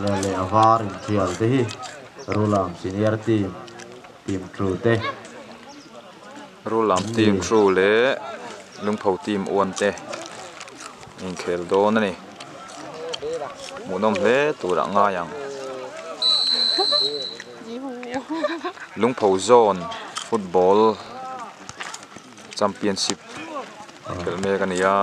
Le leh a var inthial te hi Rulam senior team team two te Rulam team two leh Lungpho team one te inkhel dawn a ni. Hmuhnawm hle tur ah ngai ang. Lungpho zone football championship khelh mek a ni a.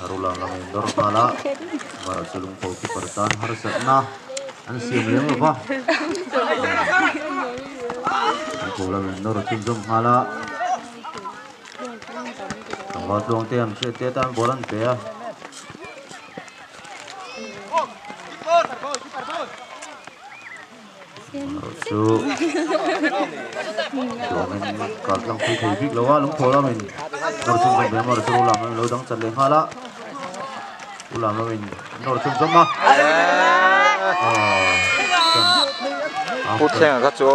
Rulang lam in dawr nghal a, Mara chu lungpho keeper tan harsatna an siam lem lo va. Lungpho lam in dawr chhunzawm nghal a, tlangval tluang te an hriat te tan ball an pe a. Chu chuangin kal tlang pui thei bik lo a lungthaw lamin nawr chhunzawm ve a chu lam lo dang chat leh nghal a u lam lamin nawr chhunzawm a Pu Thlenga kha chu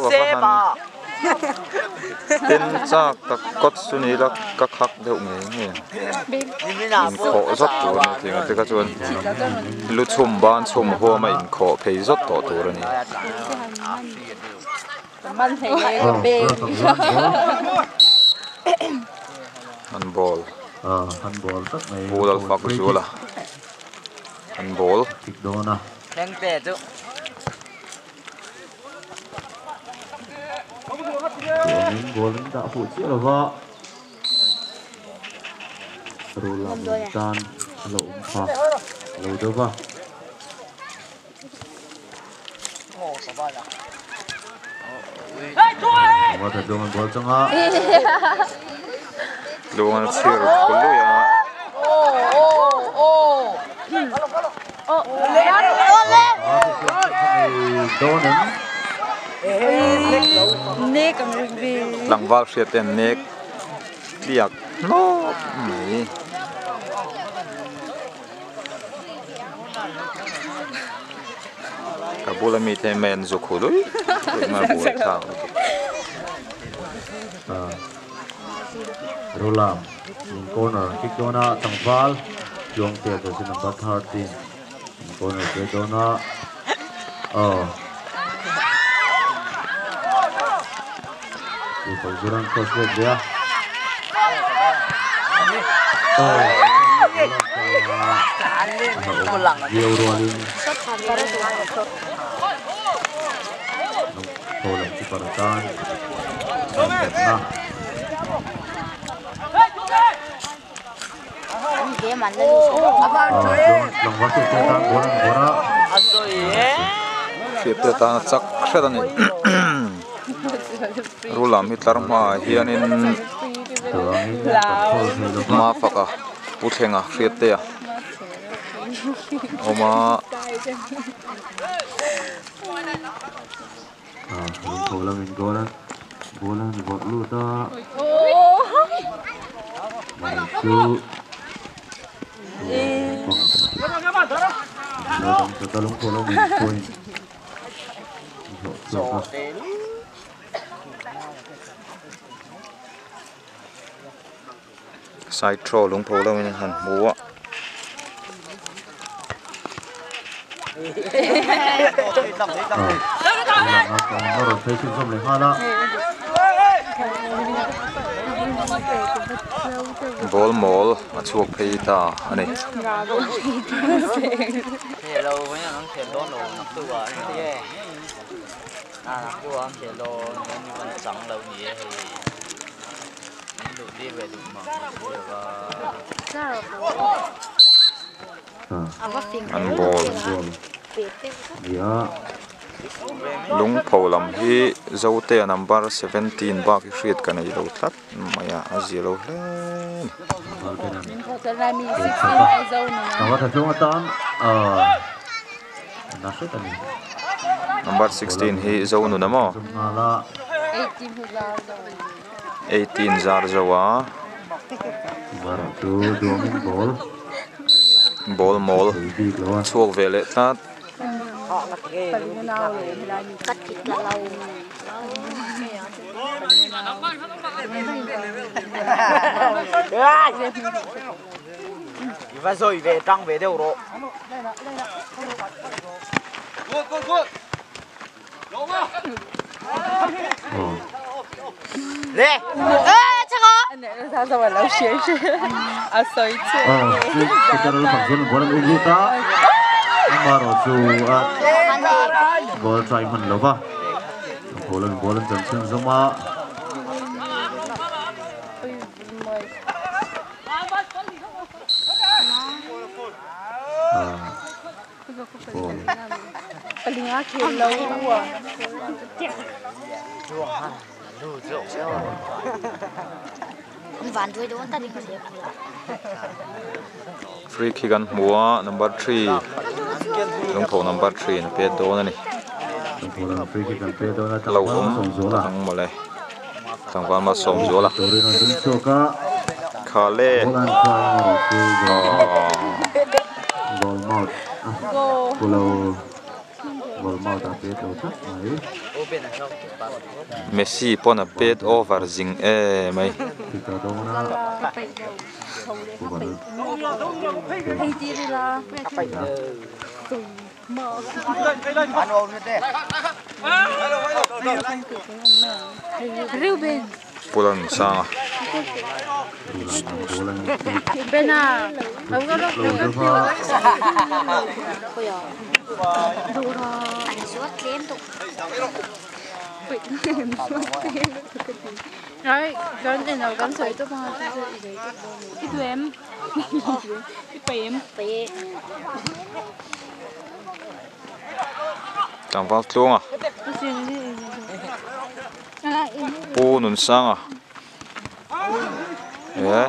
ka va han Tin chak tak kawt chu ni ila ka khak deuh ngei ngei ang. Inkhawh zawt tur a ni tih ang te kha chuan lu chhum ban chhum huama inkhawh phei zawt tawh tur a ni. Handball Pu Lalfak Zula Handball. Chuanin ball an dah fuh chiah lova Rula min tan a lo awm kha a lo deuh va. Water dawng an ball chang a. Luang an chhir khului a. Tlangval hriat te an nek tliak hnawk mai. Ka bula mi te hian an zuk hul ui ui mai a buai thlak lutuk. Rulam in corner an kick dawn a tlangval Tluangtea jersey number 13 in corner play dawn a aw Tupal Zuran cross let leh a aw viau rualin Thaw lam chu par tan na. Hriat tan a chak hret a ni. Rulam hi tlar hmaah hianin Mafaka Pu Thlenga Hriattea a awm a. Lungtho lamin goal an ball an vawrh lut a mai chu lo dang chawt a lungtho lamin point hlawh chhuak a. Side throw lungpho lamin an han hmu a. Ball mawl a chhuak phei ta a ni. An ball lungpho lam hi Zotea number 17 bak hi hriat ka nei lo tlat mai a a zia lo hle a ni. Number 16 hi Zonun a maw? 18 zar zo a ball mawl chhuak ve leh tlat. I va zawi ve tang ve deuh rawh. Le. Ball try man lova ball an ball an chan chun zoma Free kick an hmu a number 3 lungtho number 3 na pet dawn ani free kick an pe dawn a lo awm ang mawle tlangval ma sawm zuala turin an ding chhuak a khale ball an try marawh chu goal mouth pulo goal mouth a pet lo tlat mai Messi pawn a pet over zing e mai kick a dawn a Pulan sanga Rồi, gần đây nào gần sợi tôi mà ít em, ít em. Tlangval tluanga pu nun sanga e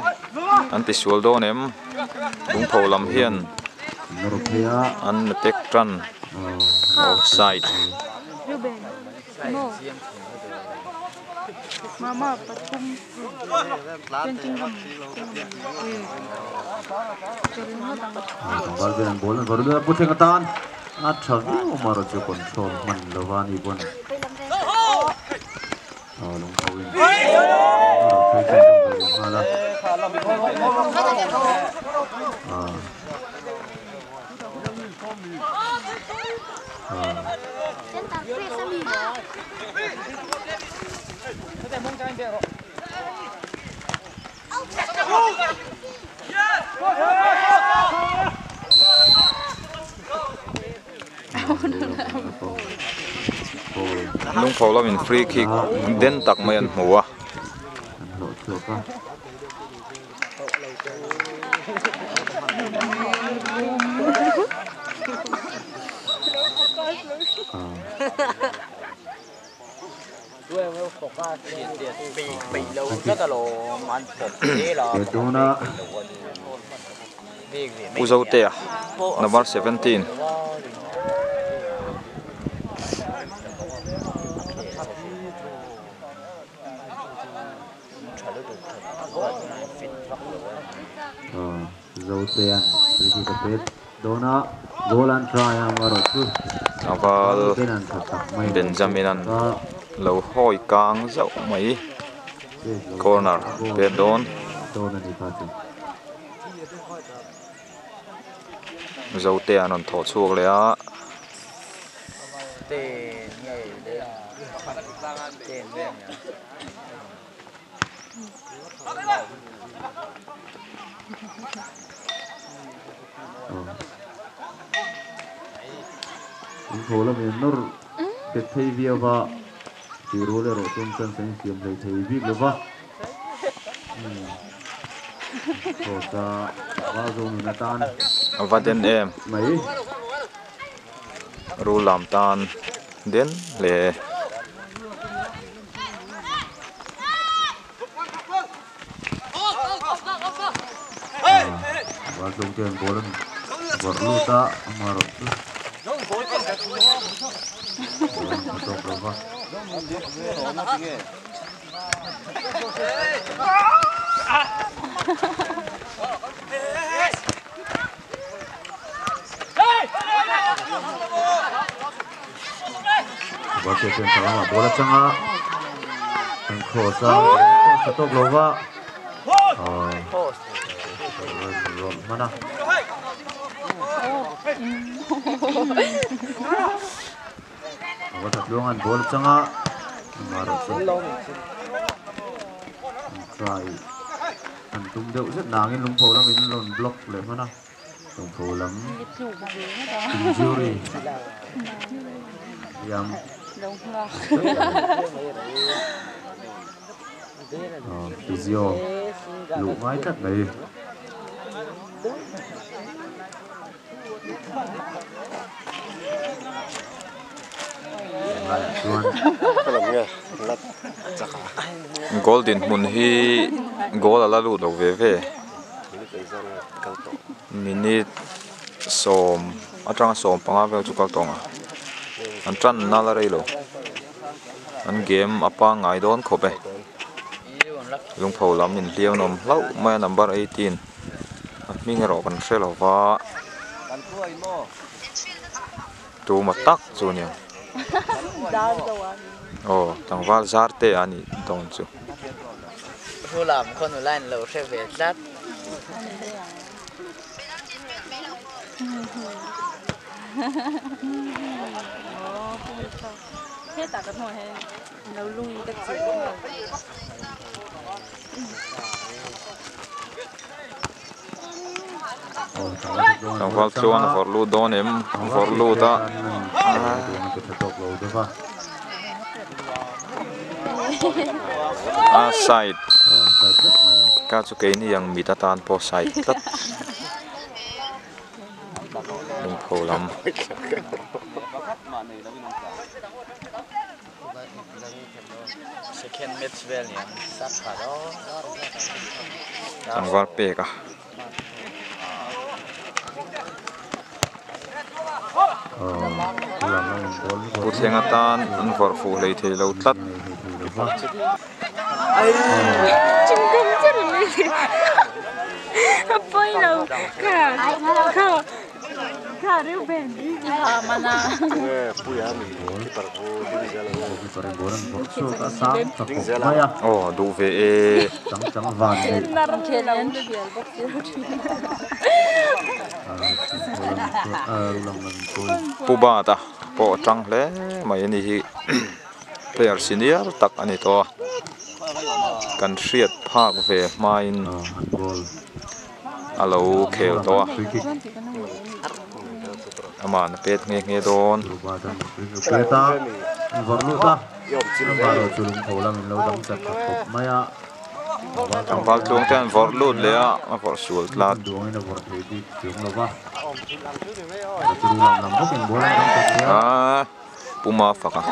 an ti sual dawn em lungtho lam hian an tek tran offside Mama pathum bal ven ball an varula pu thenga tan a tha viau marawh chu control hman lova ni pawn lungtho in lungtho lamin free kick den tak mai an hmu a an hlawh chhuak a Pu Zotea number 17 Zotea free kick a pet dona goal an try a marawh chu tlangval Benjamin Benjamin an lo hawi kang zauh mai corner pet dawn dawn ani kha chu Zotea an rawn thawh chhuak leh a lungtho lamin nawr pet thei viau va tih rual erawh chuan chance a insiam hlei thei bik lova cross a val zo nun atan a va den em mai rul lam tan den le val zo ten ball an vawrh lut a amarawh chu a tawk lova bal te chuan thlanglamah ball atanga an cross a cross a tawk lova Mana. Luangan bol changa try an tum deuh zet nangin lungpho lam in rawn block leh hman a lungpho lam injury yam physio luh ngai tlat mai. Goal dinhmun hi goal a la lut lo ve ve minute sawm atanga sawm panga vel chu kal tawh ang a an tan na la rei lo an game a pangngai dawn khawp e lungpho lam inhliam an awm hlauh mai a number 18 a hming erawh kan hre lo va tuma tak chu a ni ang aw tlangval zar te a nih dawn chu. Tlangval chuan a vawrh lut dawn em a vawrh lut a a side ka chu keini ang mit atan pawh side tlat lungpho lam. Tlangval pek a. Thutthleng atan an vawrh fuh hlei thei lo tlat. Aw duh ve e. Pu Bata pawh a tang hle mai a ni hi player senior tak a ni tawh a kan hriat phak ve hmain a lo khel tawh a amah a pet nghe nghe dawn. Tlangval tluang te an vawrh lut leh a a vawrh sual tlat. Aaa puma fak a.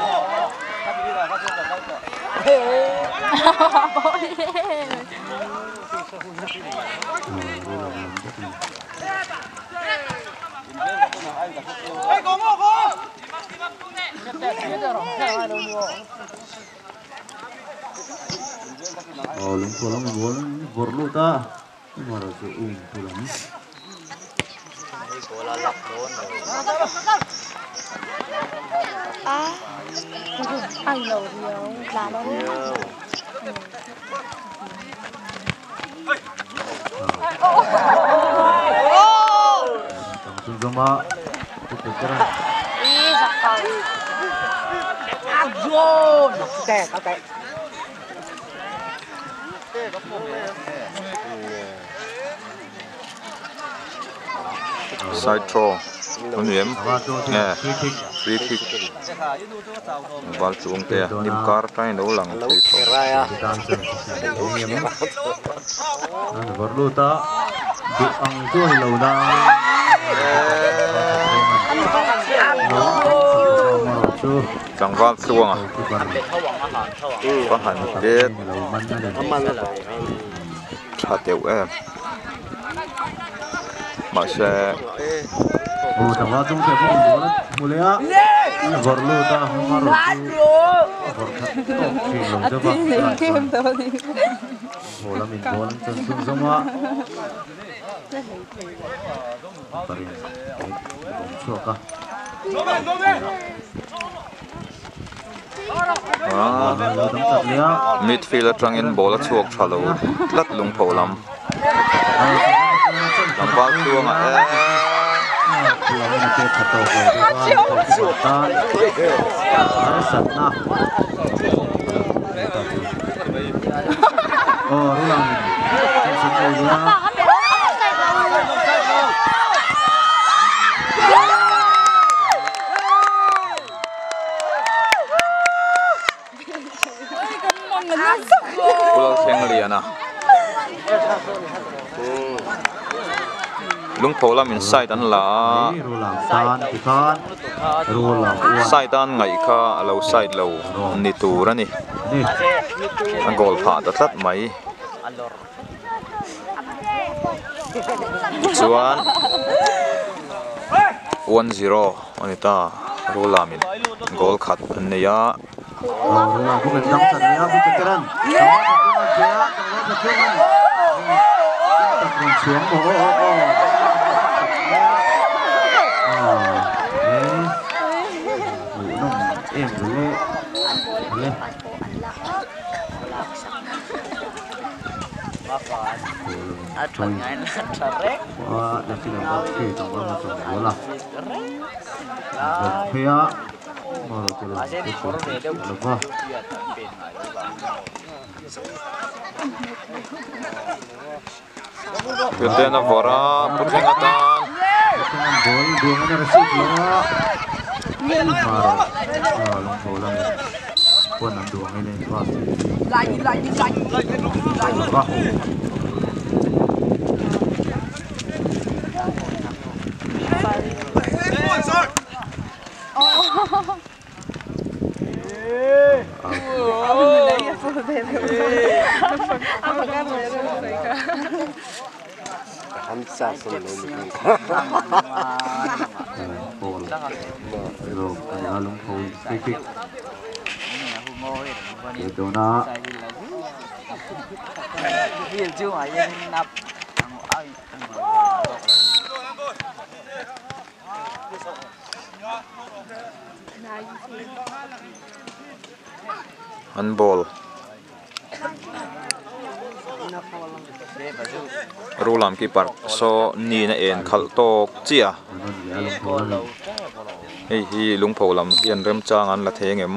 Side throw a ni em nge free kick val chuang te a hnim kar atangin lo lang thei tawh. Tlangval tluanga ka han pet tha deuh em mahse Midfield atangin ball a chhuak tha lo tlat lungpho lam. Tlangval tluangah Pulau thleng lian a lungpho lamin side an la a side a an ngaih kha a lo side lo ni tur a ni a goal phah ta tlat mai tichuan 1-0 a ni ta Rulamin goal khat an nei a. Pianten a vawrh a, pu thleng atan. An ball Rulam keeper saw niin a en khalh tawk chiah a hei hi lungpho lam hian remchang an la thei angem.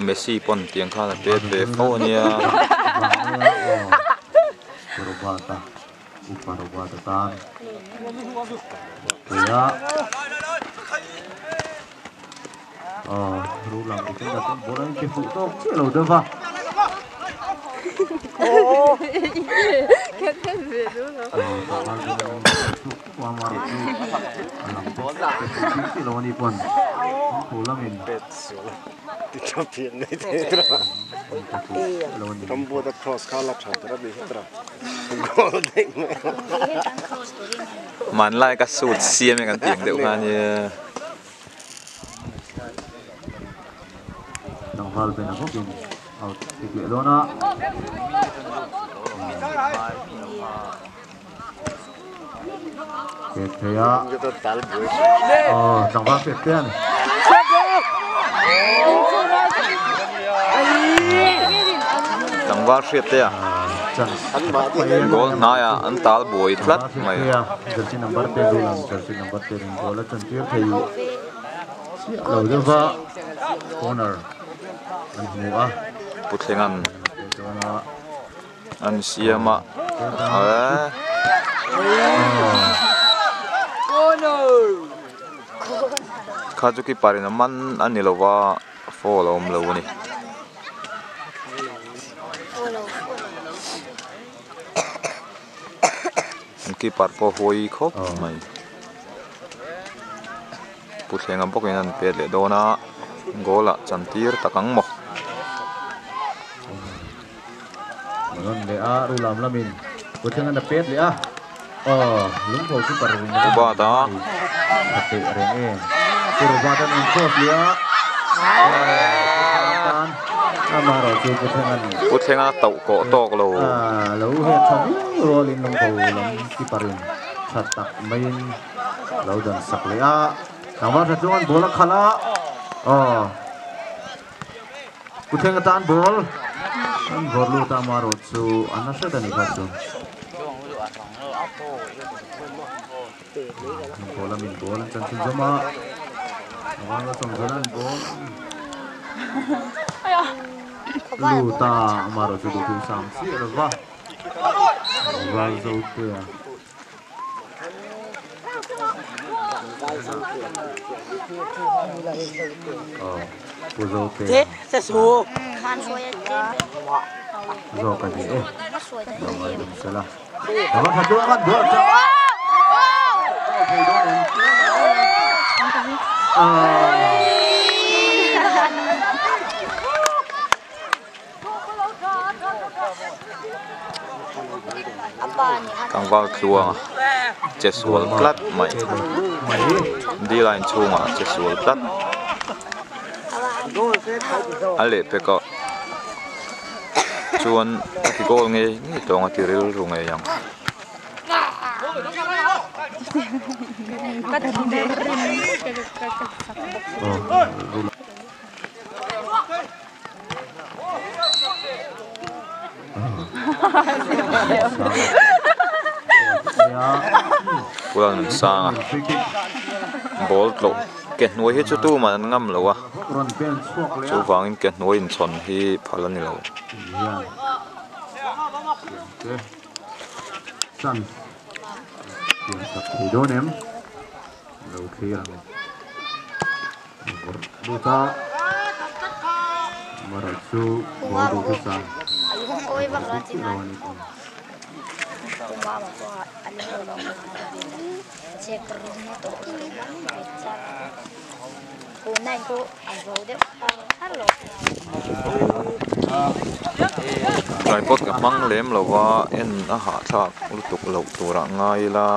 Messi pawn tiang khan a pet ve fo a nia. Hmanlai ka suit siam e kan tih ang deuh kha ania. Tlangval hriat te a goal hnaiah an tal buai tlat mai. Pu Thlenga'n an siam a kha chu keeper in a man a ni lo va foul a awm lo a ni. An keeper pawh hawi khawp mai. Pu Thlenga bawkin an pet leh dawn a goal ah chantir tak ang maw. Rawn leh a Rulam lamin Pu Thlenga'n a pet leh a aw lungpho keeper in Pu Bata a teh reng em Pu Robert-a'n an cross leh a. Amaherawhchu Pu Thlenga'n Pu Thlenga tauh kawh tawk lo. Lo he tha viau rualin lungpho lam keeper-in tha tak maiin lo dan sak leh a. Tlangval tha chuan ball a khalh a, aw Pu Thlenga tan ball an vawrh lut a, amaherawhchu a na hret a ni kha chu. Lungpho lamin ball an chan chhunzawm a, tlangval la sawm zawn an ball lut a, amaherawhchu duhthum sang chiah lo va, ral zo te a. Aw Pu Zote zawk a ni e lo ngaidam sela a va tha duang a duah chang a thei dawn em Tlangval tluanga che sual tlat mai D-line chhungah che sual tlat a leh pek a chuan a ti goal ngei ngei tawng a ti rilru ngei ang. Puan an sang a ball tlawh ke hnuai hi chu tumah an ngam lo a chuvangin ke hnuai inchhawn hi phal a ni lo. Tripod ka hmang lem lo va en a hahthlak lutuk loh turah ngai ila.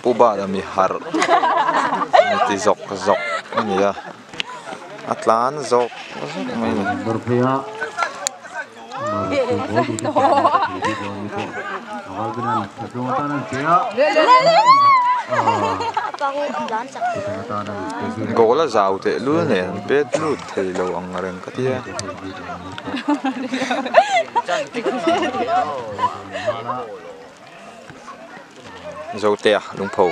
Pu Bala mi harh ti zawk zawk a ni a a tlan zawk zawk mai a ni. Goal a zau teh lul nen an pet lut thei lo ang reng ka ti a. Zotea lungpho.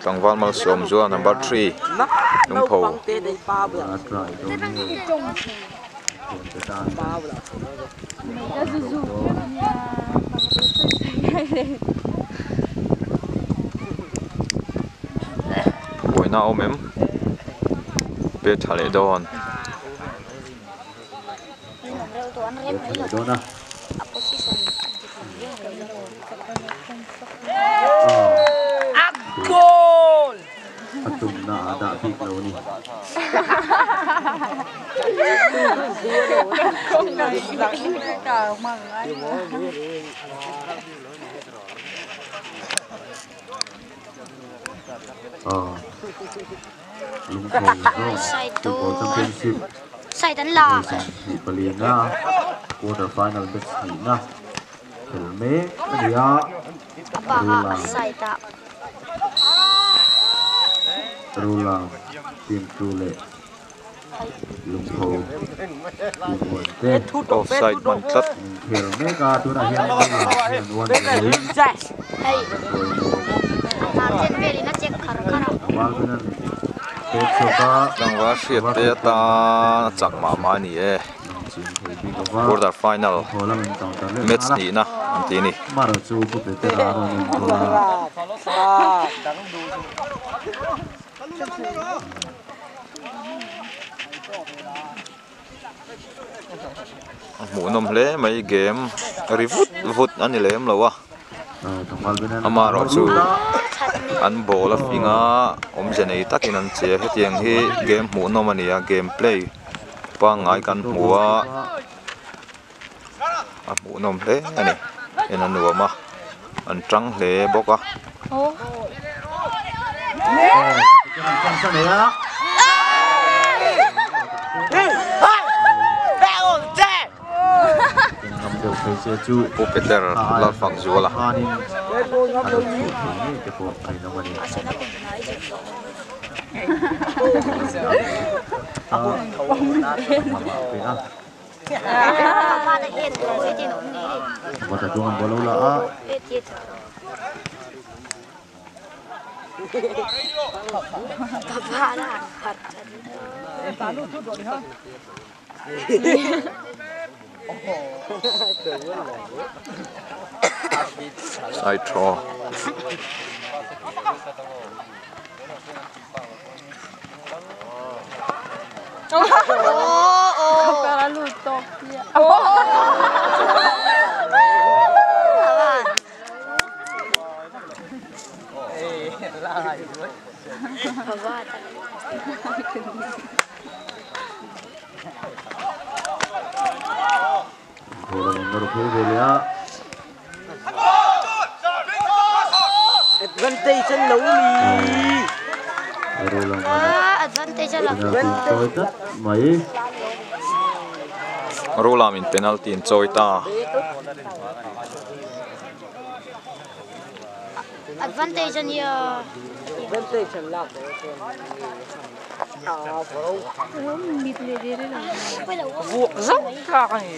Tlangval Malsawm chuan number 3 lungpho. Buaina a awm em? Pet tha leh dawn. A tumna a dah bik lo a ni. Lungpho zawng Football Championship 2024 na quarter final match hnihna khel mek a ni a. Rula team 2 leh Lungpho team 1 te Offside hman tlat. Khel mek a, tunah hian Rula hian 1 niin Tlangval hriat te atan a chak mah mah a ni e. Quarter final match hnihna an ti a ni. A hmuhnawm hle mai game ri vut vut a ni lem lo a amaherawhchu an ball a fing a awmze nei takin an che a hetiang hi game hmuhnawm a ni a game play pangngai kan hmu a a hmuhnawm hle a ni en a nuam a an tang hle bawk a. Pu Peter Lalfakzuala. Side throw. Advantage an lo ni. Advantage an lo. Rolamin penalty an chawi ta. Advantage an nia. Advantage an lak Vuak zauh tlak a ni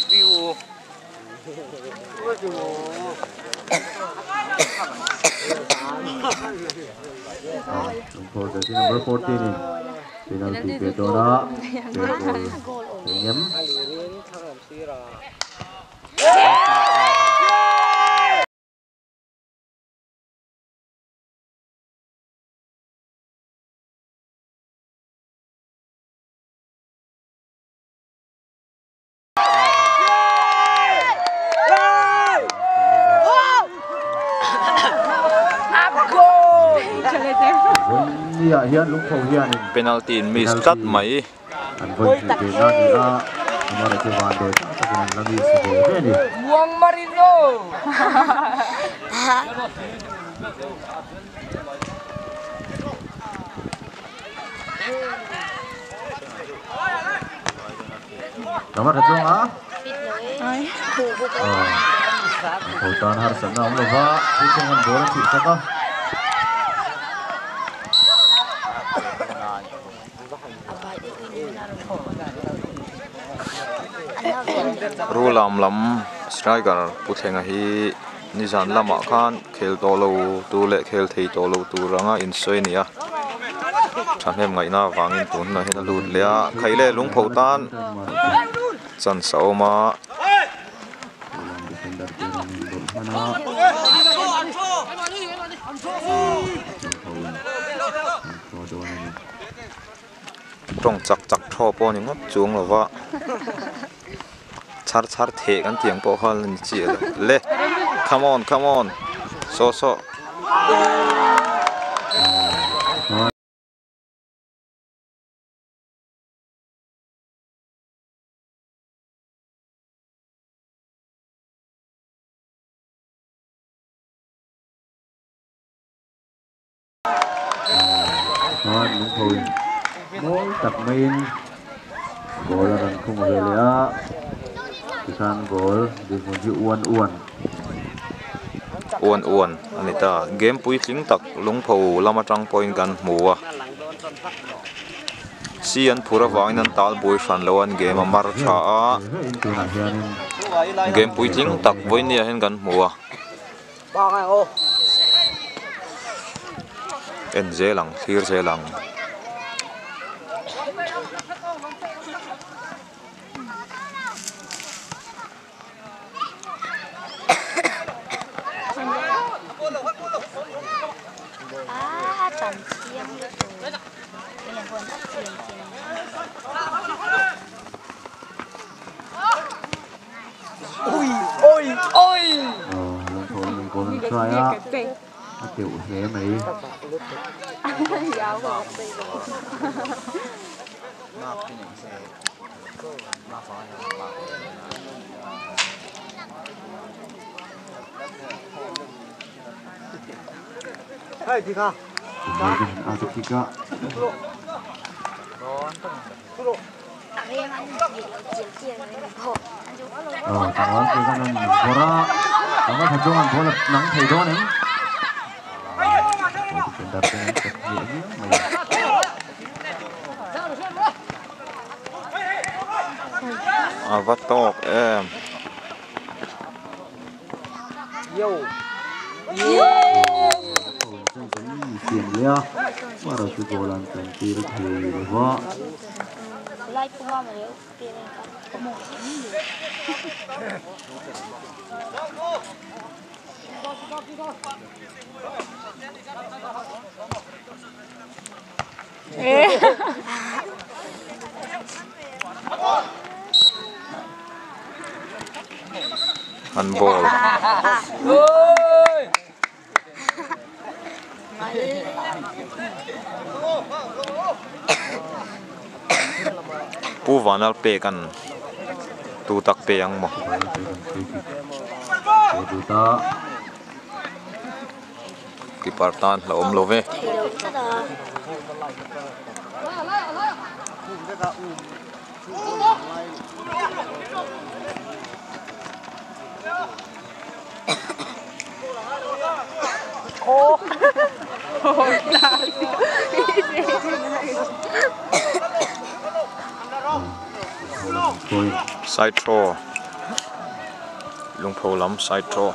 view. Number 14 in penalty pe dawn a goal engem. Penalty in miss tlat mai. Muang Marino. Tama tha a. Ho tan har san na awm lova chu thung an ball a chhuh sak a. Rulam lam striker pu thlenga hi nizan lamah khan khel tawh lo tur leh khel thei tawh lo tur anga insawi a ni a. Thahnem ngaihna avangin tun hunah hian a lut leh a khaih leh lungpho tan chance a awm a. Tawng chak chak thaw pawh a ni ngawt chuang lo va chhar chhar theh kan tih ang pawh kha la ni chiah lo le come on come on saw saw. Chuan lungphoin mawi tak maiin goal a rawn khung ve leh a tikhan goal dinhmun hi uan uan. Uan uan a ni ta game puitling tak lungpho lam atang pawhin kan hmu a si an phur avangin an tal buai hran lo a an game a mar tha a game puitling tak vawinia hian kan hmu a. En zel ang thlir zel ang. Tam chiang lutuk. Ui oi oi. Tiểu thế mấy. Hey, Tika. Tika. Avatok em. Yo. Handball. Pu vanal pe kan tu tak pe ang mo. Keeper tan la om lo ve. Side throw. Lungpho lam side throw.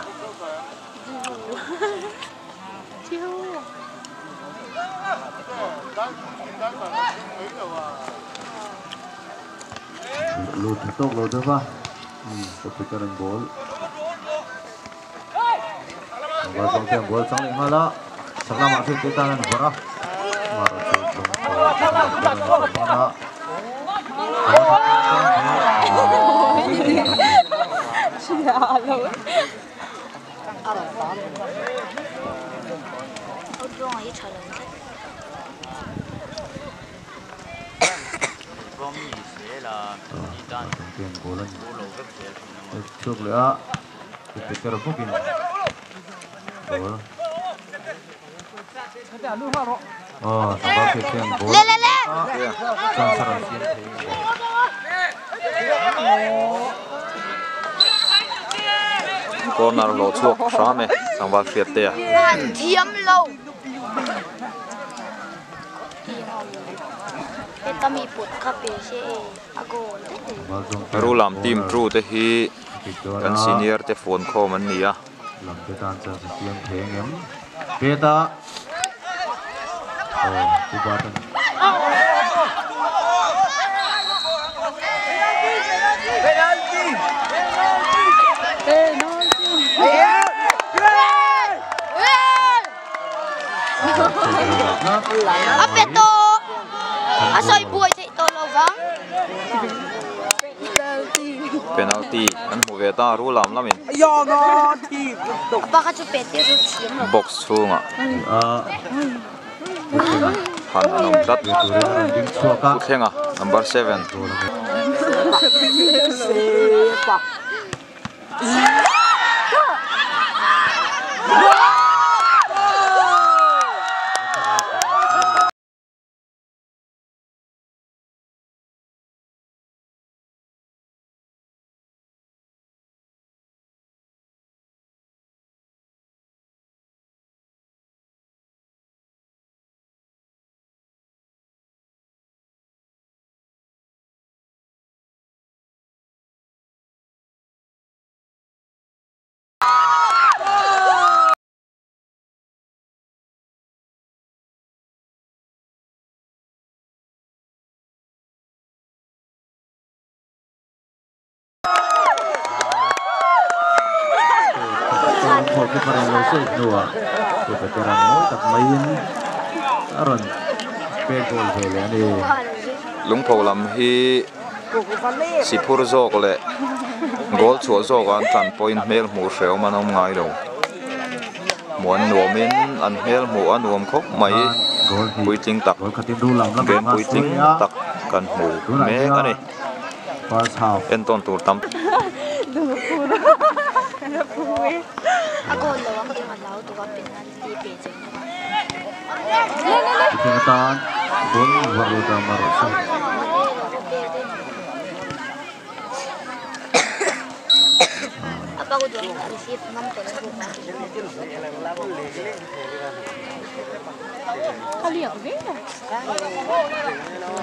Lụt tốt lụt đó ba. Tập cho ball. Và trong tiền ball trong lĩnh đó. Sắc làm mặt chúng ta là bora. Trước nữa thì cái phúc in lên lên lên. Corner lo chuak rame sangwal fiat te. Thiam lo. Rulam team true te hi kan senior te phone khom an nia. Lam te tan cha siam theng em. Peta. Oh, ubatan. Penalty. Apeto. Asoi buai thei to lo vang. Penalty an hmu ve ta rulam lamin. Yo no thi ba ka chu pe te ru thiam lo. Box chunga. Han anom tlat. Thlenga number 7. Cái phần lối xây đùa của cái răng mỗi tập mấy A rawn pek goal ve leh a ni. Lungpho lam hi si phur zawk leh goal chhuah zawk ah an tan pawhin hmel hmuh hrehawm an awm ngai lo. Hmuh an nuamin an hmel hmuh a nuam khawp mai. Puitling tak game puitling tak kan hmu mek a ni. Entawn tur tam.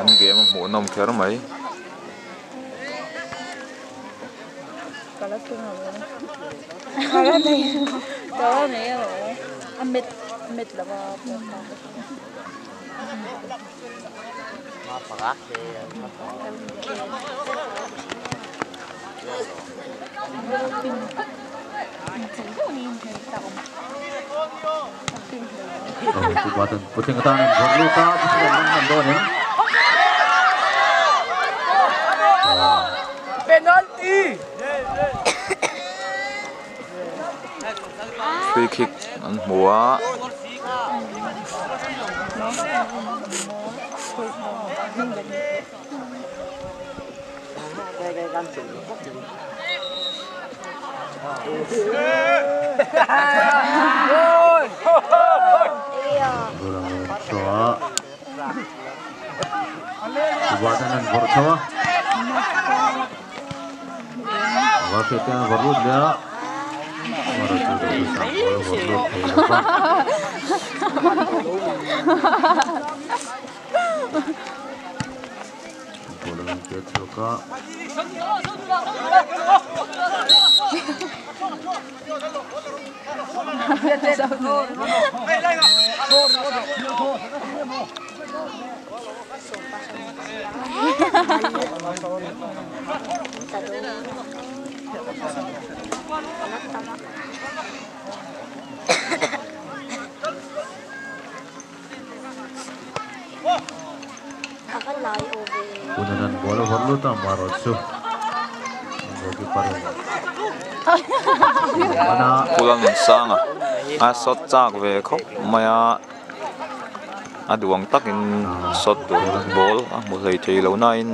An game a hmuhnawm kher mai. Free kick an hmu a. Pulang sanga a sawt chak ve khawp mai a a duang takin sawt tur ball a hmu hlei thei lo nain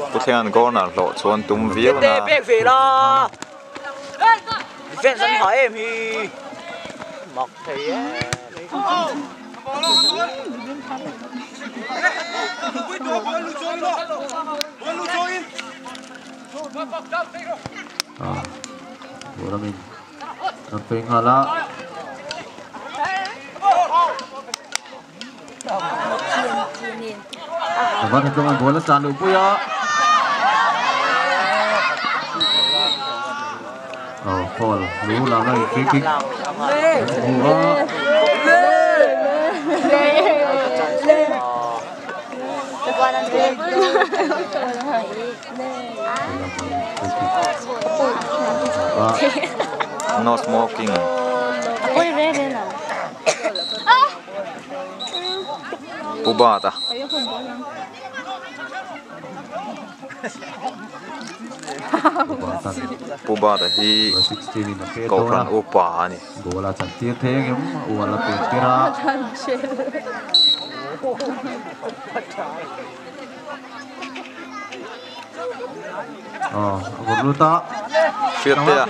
Puthian corner hlawh chuan tum viau na. No smoking. Pubata. Pubata hi kohhran upa a ni. Hriattea.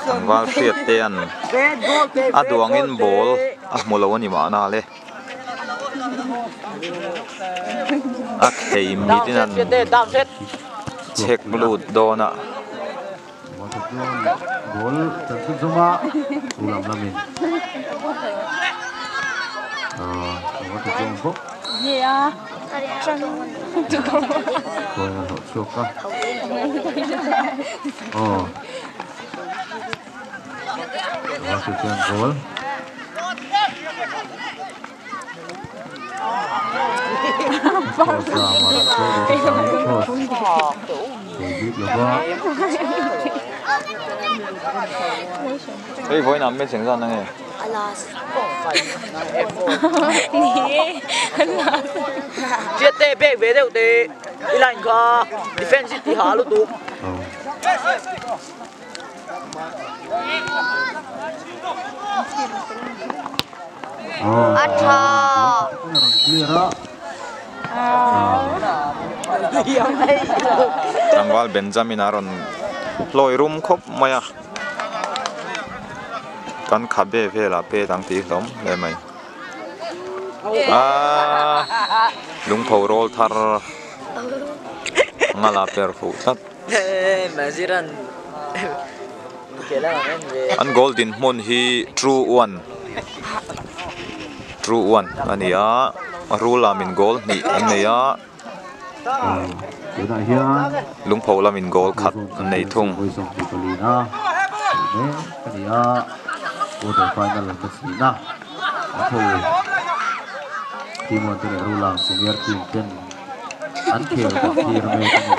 Tlangval Hriattea'n a duangin ball. a hmu lo a ni mahna le a khei mitin an chhek lut dawn a. Hei vawiin ah match engzat na nge? Chiate bek ve deuh teh i line kha defense hi ti ha lutuk. A tha. Tlangval Benjamin a rawn hlawi rum khawp mai a, kan khabe velah pet ang tih hlawm hle mai. Aaa lungpho rawl thar ngala per fuh tlat. An goal dinhmun hi two one two one a ni a rul lamin goal hnih an nei a lungpho lamin goal khat an nei thung. An khel kan thlir mek a ni.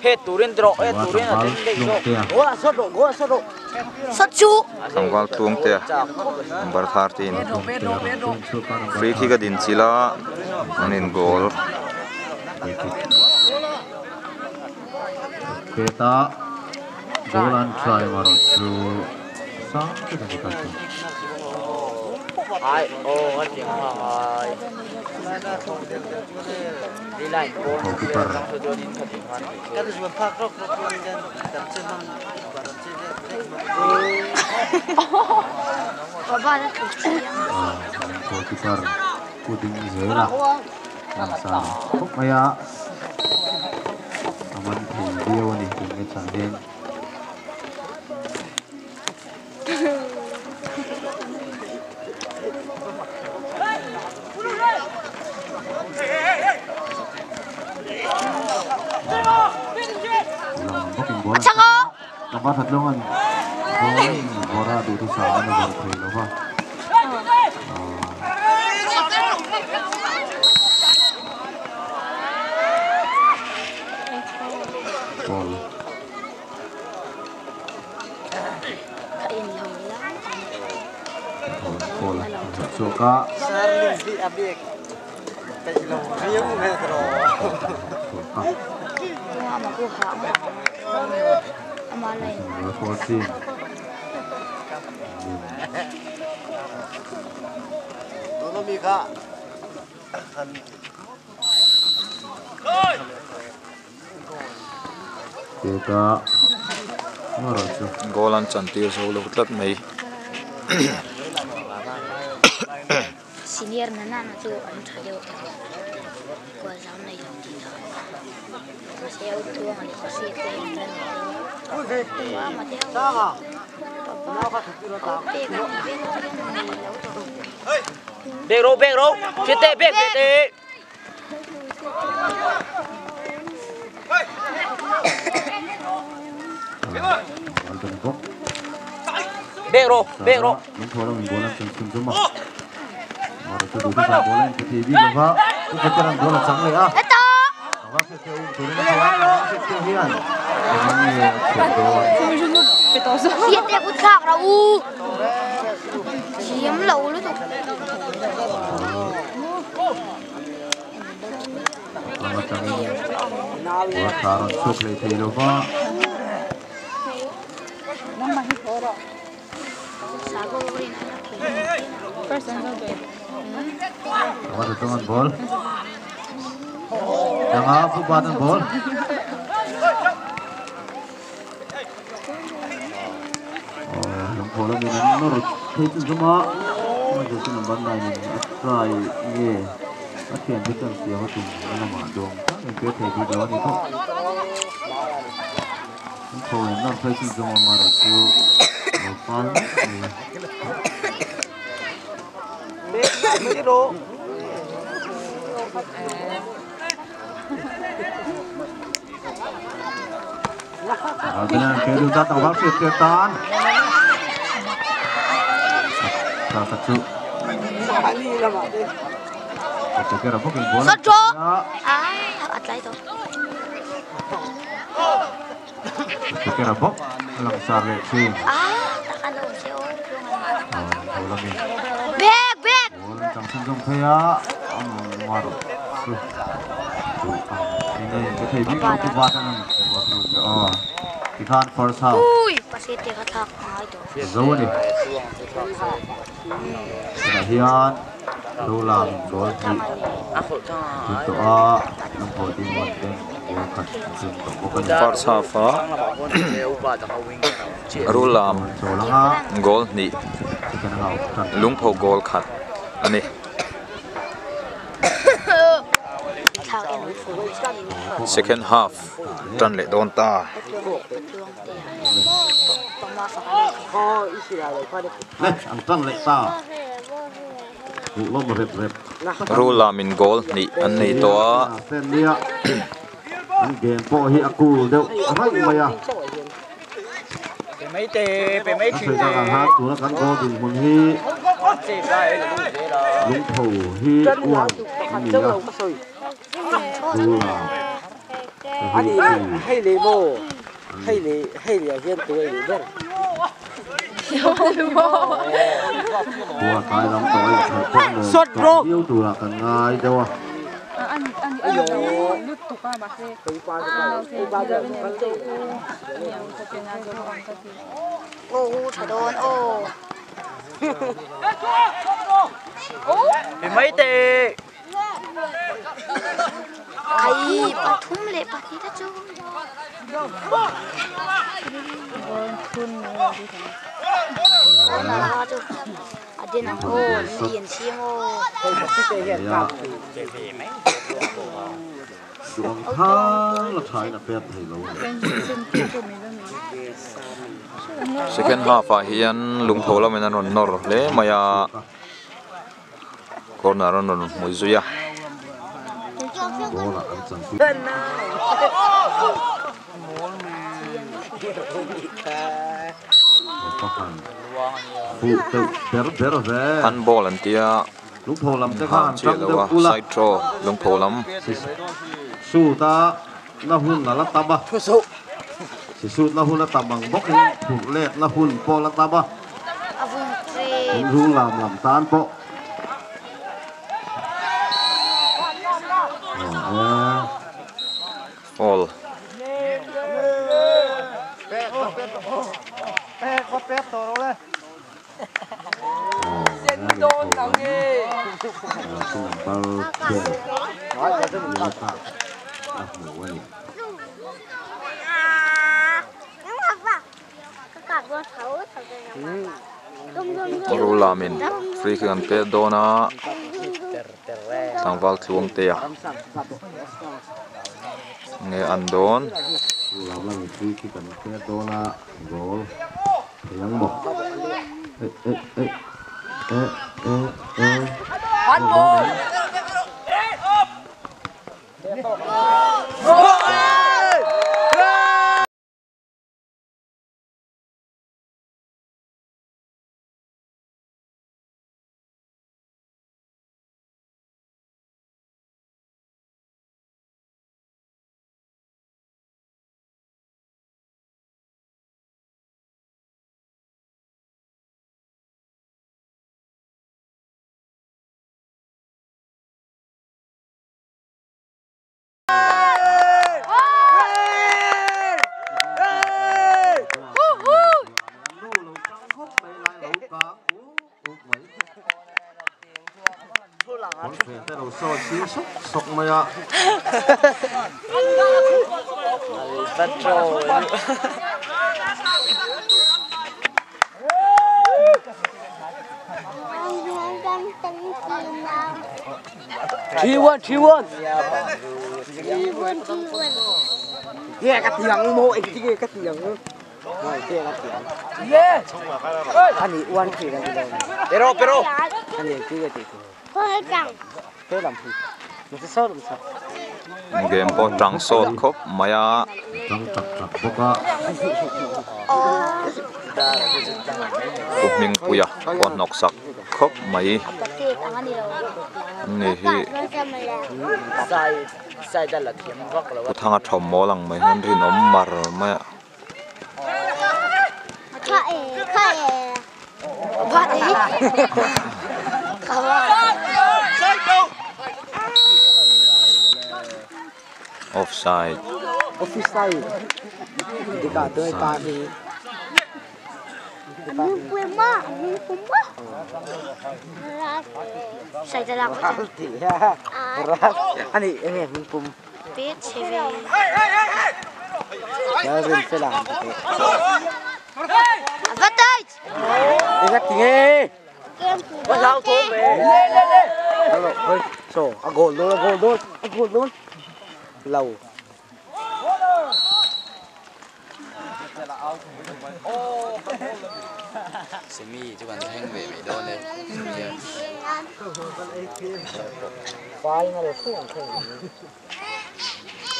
He turin rawh he turin a ding daih zawk. Goal ah shot rawh goal ah shot rawh. Shot chu. Tlangval Tluangtea number 13 free kick a din chilh a an in goal. Peta goal an try marawh chu sang tak a ni ta chu. Ai aw a tling ngai. Goalkeeper Goalkeeper Pu Ding Zela langsar khawp mai a, a man thei viau a ni tun match ah hian. Ball. Ball a chhuak a. Goal an chan tir zo lo tlat mai. Senior na na chu an tha deuh kual zam nei lo tih dah mahse a tuang leh a hriat te in ran deuh a ma te ho papa au pek a tih vel chu hian nei lo tawh. Bek ro bek ro hriat te bek hriat te. Bek ro bek ro. Hriat te kut thlak ro u. Thiam lo lutuk. Tlangval tha tlung an ball. Tanga pu bat an ball. Lungphaw lamin an nawr thei chu zum a, jersey number 9 in a try nge a thiante chuan siam a tum a lamah dawng tak in pe thei bik lo a ni bawk. Lungphaw in nawr phei chu zum a amaherawh chu lo fal mai a ni. Ralbinan ke du ta tlangval hriat tir tan. Tha kha chu. Chakera bawkin ball an a. Chakera bawk a langsar leh thin. Ball an chang chhunzawm phei a, a mar chu duh ang in a inpe thei bik lo pu Vatan an buat lut leh aw. Tikhan first half zo a ni. Tunah hian Lola in goal hnih an thun tawh a, Lungphaw team one ten goal khat an thun tawh bawk a ni. First half a Rulam goal hnih Lungpho goal khat a ni. Second half tan leh dawn ta. Rulamin goal hnih an nei tawh a. An game pawh hi a cool deuh raih mai a. A sawi tak ang khan tuna kan goal dinhmun hi lungpho hi uang a ni a. Rula hi Khua tlai lam tawh a inkhelh pawh nuam tawh viau turah kan ngai deuh a. Duh ang thal a thain a pek thei lo a ni. Second half ah hian lungtho lamin an rawn nawr hle mai a. Corner an rawn hmui zui a. Handball an tia han chiah lo a side throw lungpho lam. Foul. Rulamin free kick an pek dawn a tlangval tluang te a nge an dawn. Chaw chhing sawk sawk mai a. Nghe cái tiếng mô anh nghe cái tiếng ngoài kia cái tiếng. Anh ấy oan thì là gì đâu. Pero pero. Anh ấy cứ cái gì. Thế làm gì? Nó sẽ sót làm sao? Game pawh tang sawt khawp mai a. Tang tak tak bawk a. Pu Hmingpuia pawh hnawk sak khawp mai an ni hi. Pu Thanga thawm mawl ang mai hian rinawm mar mai a. Offside. Offside. Lâu. Semi chứ còn thanh về mấy đôi này.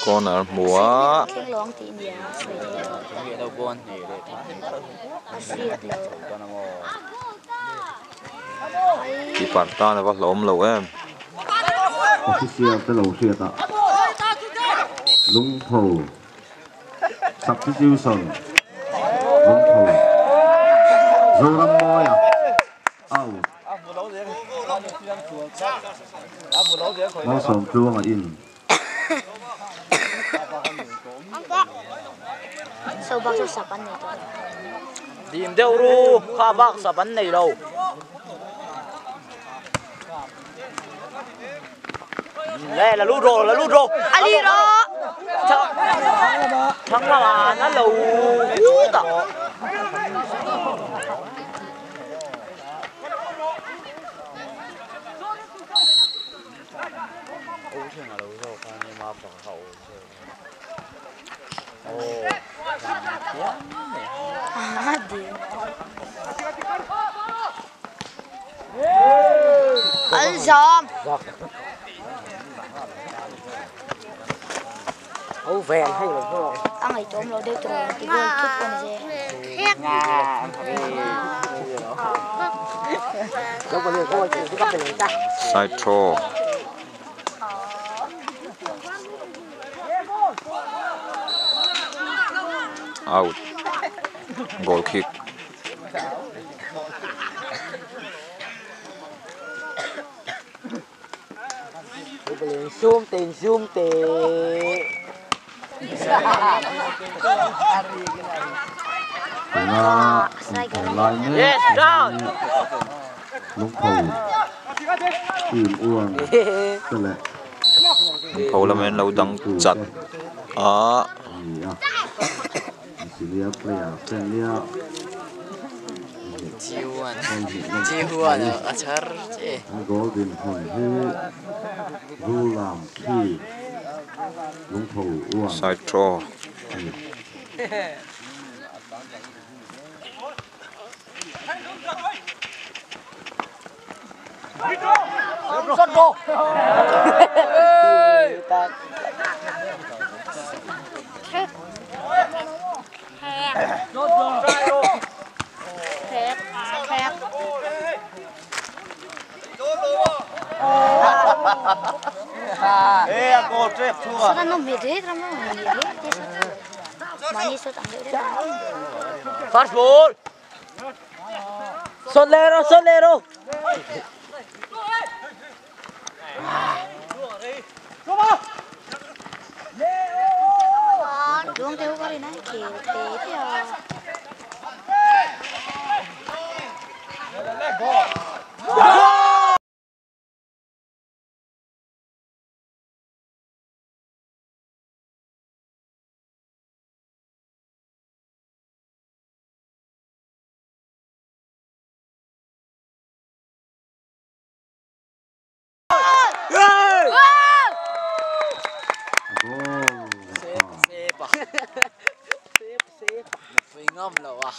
Corner mùa. Keeper ta là vắt lốm lâu em. Official tới lâu xuyên ạ. Lung thầu substitution lung thầu Zoram Moya out Malsawm Tluanga in Sau bác cho sập ăn này thôi. Tìm đeo ru, kha bác sập ăn này đâu. Đây là lút rồi, là lút rồi. Ali đó. Thắng là nó lù à. Alzam. Âu vèn hay là không? Ăn ấy tôm lo đeo trò thì gol thúc con gì. Side throw. Out. Goal kick. Zoom tiền, zoom tiền. Yes, down. Lung thầu tìm uang tức là Lung thầu là men lâu đăng chặt. À. Side throw. First ball. Solero, solero. Đúng theo cái này kiểu thế thì à. Ngam lo à.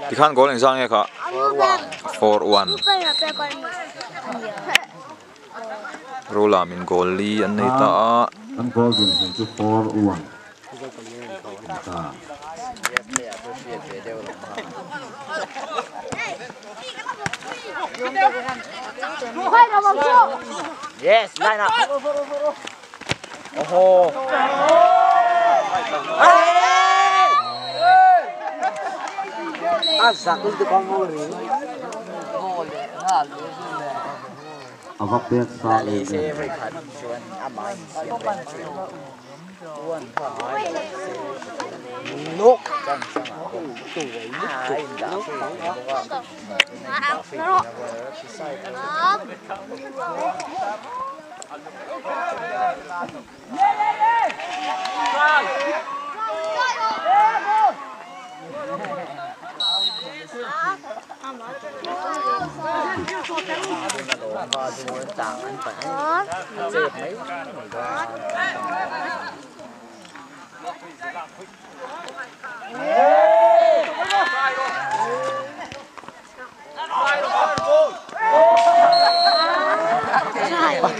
Tikhan goal engzang nge kha? 4-1. Rola min goal li an nei ta a. An goal din hun chu 4-1. Ta. Yes, line up. Oh. A zak lu con ngồi Ava pek sa le Se với khát chuan a mai siam chuan kha ngai nước chan sang a tuổi a in da free bo ka free na bo chi sai kha chu chang an phải chep mấy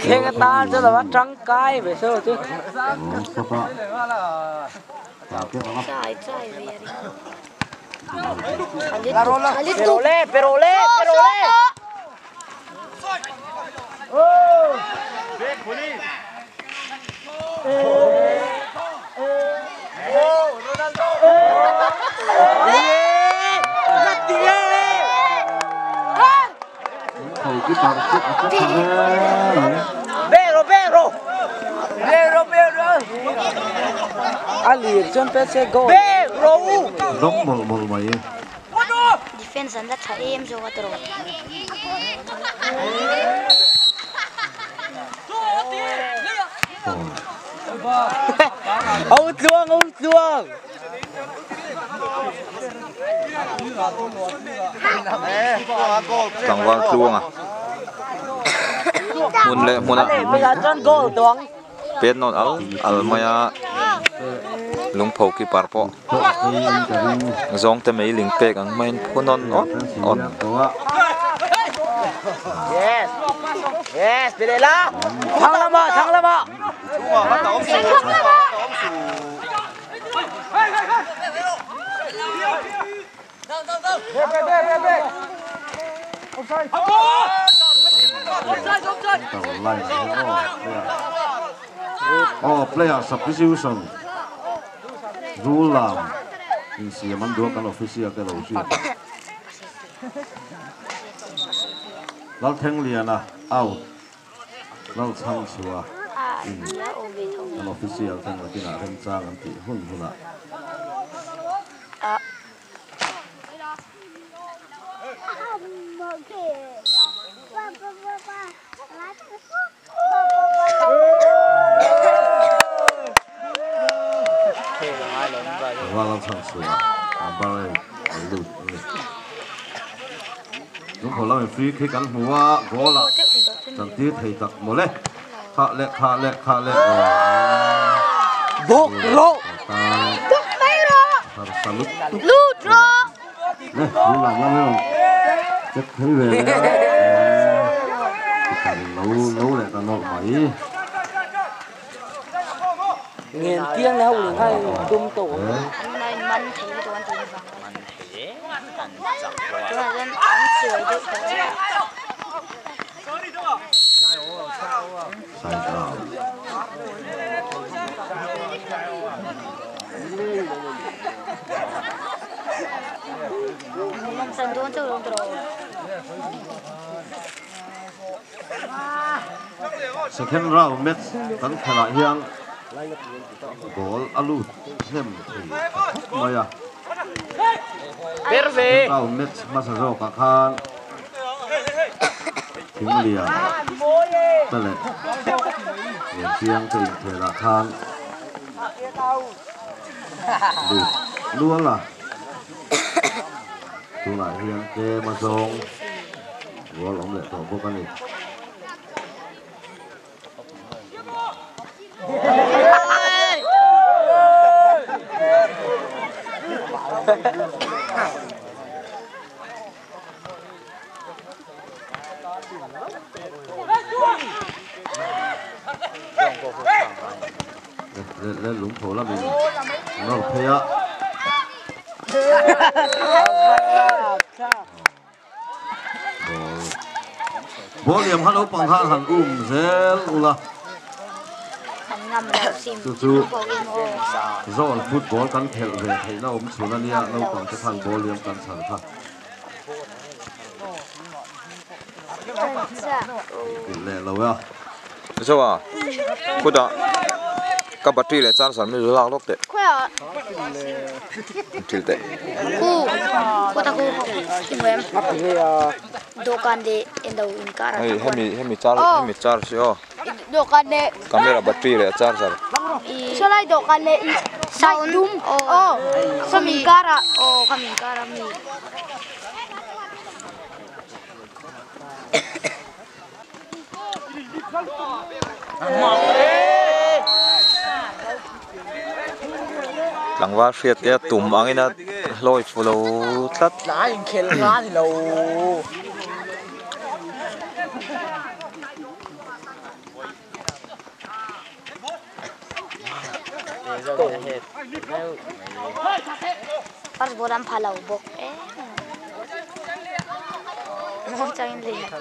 Khen người ta cho là bắt trắng cái về sơ chứ. Trai trai về đi. Pero le, pero le, pero le. Vero, vero. Vero, vero. A liền chân PC go. Vero. Giống một một mày. Defense an đã thả em rồi rồi. Âu Tluông, Âu Tluông. Tlangval tluang à. Mun le mun a. Bây giờ chân goal tuang. Pet non al al maya lungpho ki parpo. Zong te mei ling pek ang main phunon on on. Yes. Yes, Bilela. Thắng lắm ạ, thắng lắm ạ. Oh, player substitution. Rule lam. In siam an duak kan official te lo zui. Lal Theng Liana out. Lal Chang Chua in kan official ten lakinah remchang an tih hun hunah. Lal Chang Chua number 8 an lut ani. Lungpho lamin free kick an hmu a goal ah chantir thei tak mawle. Kha le kha le kha le. Bok ro. Har salut. Lut ro. Le, lu lam lam hei check thei ve le. Kan lo lo le ta nok mai. Nghiền tiếng là hầu ngay tung tổ. Anh này măn thấy đồ ăn thì vàng. Chúng ta dân ăn sủi được rồi. Sai rồi. Sân đón cho luôn rồi. Second round match kan khala hiang goal alu hnem thei mai a. Perfect. Round match hmasa zawkah khan thing lian te leh lian chiang te inkhel ah khan lut lual a. Tunah hian tlem a zawng goal awm leh tawh bawk a ni. Le lungpho lamin nawr phei a. Ball ball liam kha naupang khan han um zel ula. Chu chu zawn football kan khelh ve theihna awm chhun a nia naupang te khan ball liam kan chhan kha. Tih leh lo a. Zo a, khutah ka battery leh charger mi lak lawk teh. Thil teh. Khu, khuta khu i em. Dawhkan leh endo inkar ah Hei hemi hemi char hemi charge hi aw. Dawhkan leh camera battery leh charger. Sawlai dawhkan leh i sound dum aw khami inkar ah aw khami inkar ah mi. Tlangval hriat te a tum angin a hlawi fu lo tlat. Tlai inkhel nga a ni lo. First ball an pha lo bawk e. Muang changin lei a che.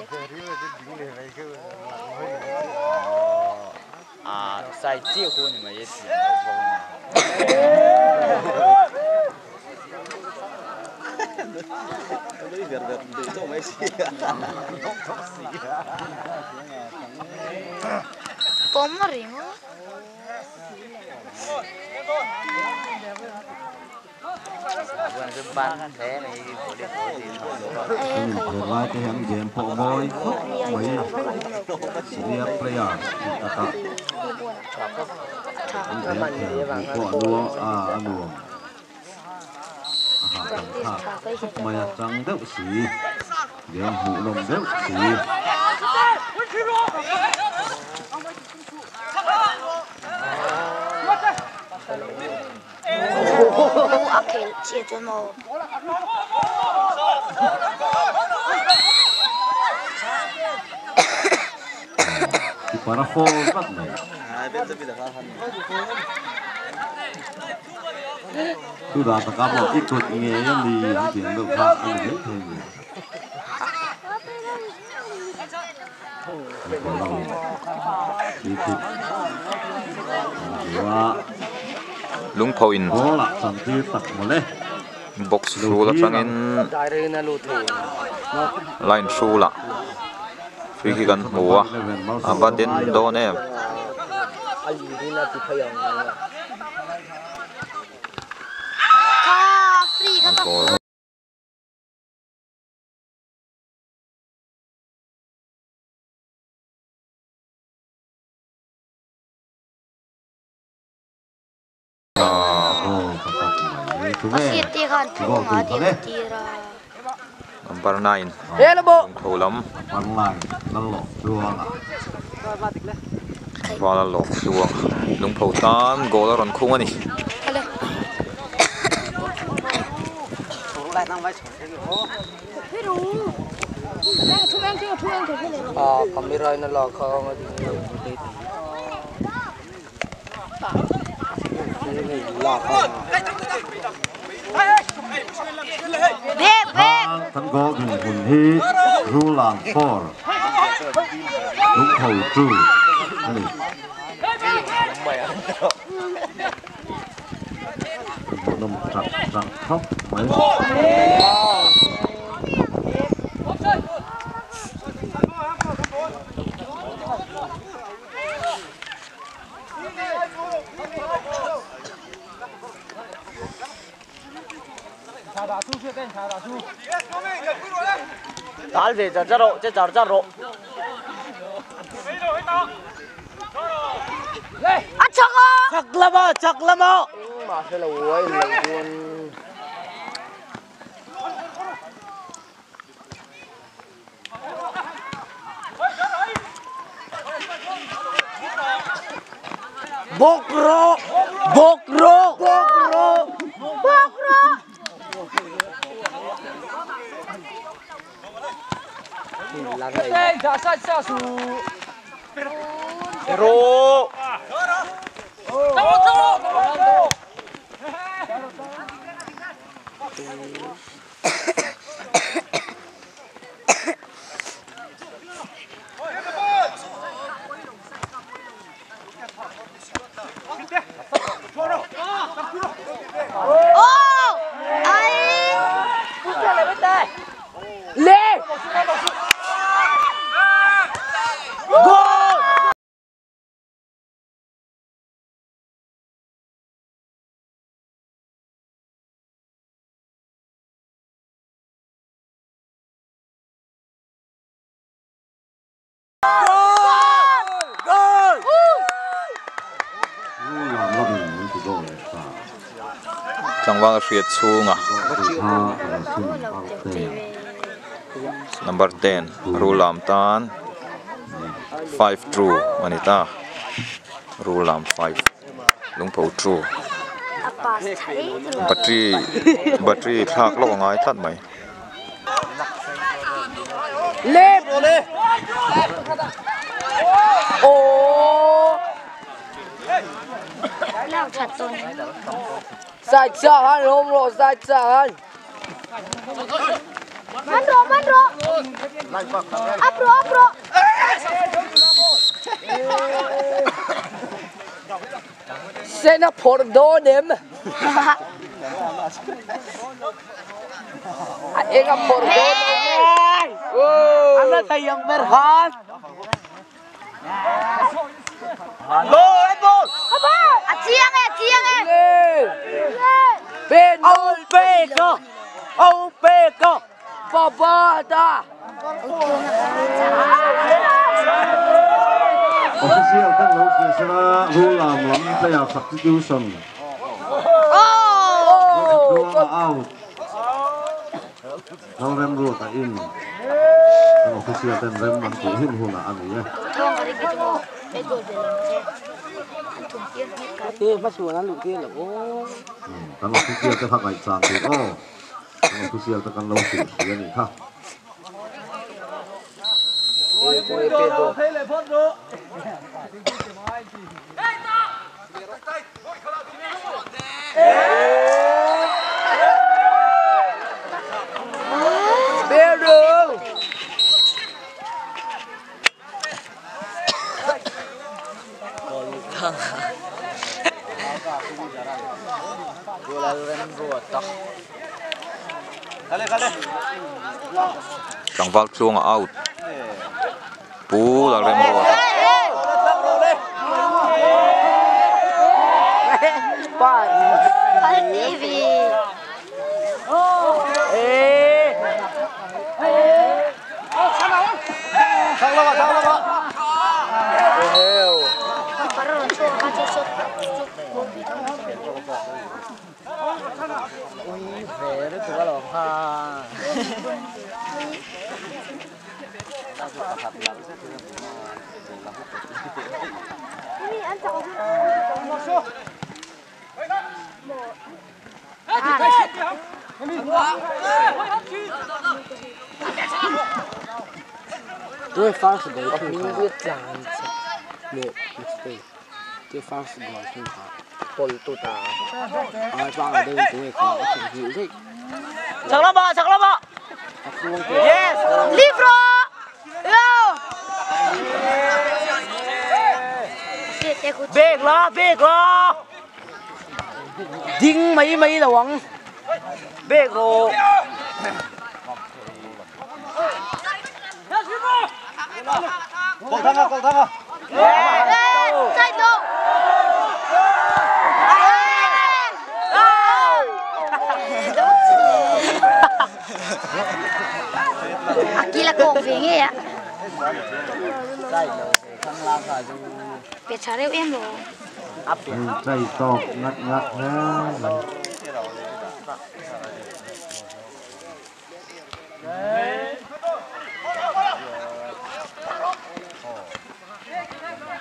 Pawm a ring a. Helai te hian game pawh mawi khawp mai senior player tih takah an game khel hmuh pawh a nuam a a nuam a hahdam thlak khawp mai a chang deuh si game hmuh nawm deuh si. A khelh chiah chuan maw? Keeper a foul tlat mai. Chu dah takah pawh i kut ngei a ni an tih ang deuh kha a ni mai thei a ni. Lungpho in box hrul atangin line hrulah free kick an hmu a a va den dawn em. Number 9 lungtho lam vala lawk tluang lungpho tan goal a rawn khung a ni. Kan goal dinhmun hi Rulang 4 Lungpho 2 a ni. Hmuhnawm chak chak khawp mai. Tal ve char char rawh, che char char rawh. A chak a! Chak lama, chak lama! Bawk rawh! Bawk rawh! Bawk rawh! Bawk rawh! Tlangval hriat chhunga number 10 Rulam tan 5 true ani ta Rulam 5 lungpho true battery battery thlak lawk a ngai tlat mai. Sena pordonem. Enga pordonem. Ana thayang berhan. Gol, gol. A chiang e. Ben Ông Ông Beko. Baba da. Official kan lo sela Rulam lam player substitution. Oh! Out. Lalrem ru ta in. Kan official ten rem man tu hun huna ani e. Kan official te phak ai chang tu o. Kan official te kan lo si si ani kha. Tlangval tluanga out. Pu Lalrem ruat. Tôi first goal không tôi first goal không có tôi ta ai ba ở đây tôi có hiểu gì 잠깐만 잠깐만. Yes. Livro. Yo. Bek la bek la. Ding mấy mấy là quăng. Bek rồi. Cầu thang à. Sai độ. Aqui là cổ về nghe ạ. Biệt trả đều em rồi. Chạy tọt ngắt ngắt ra.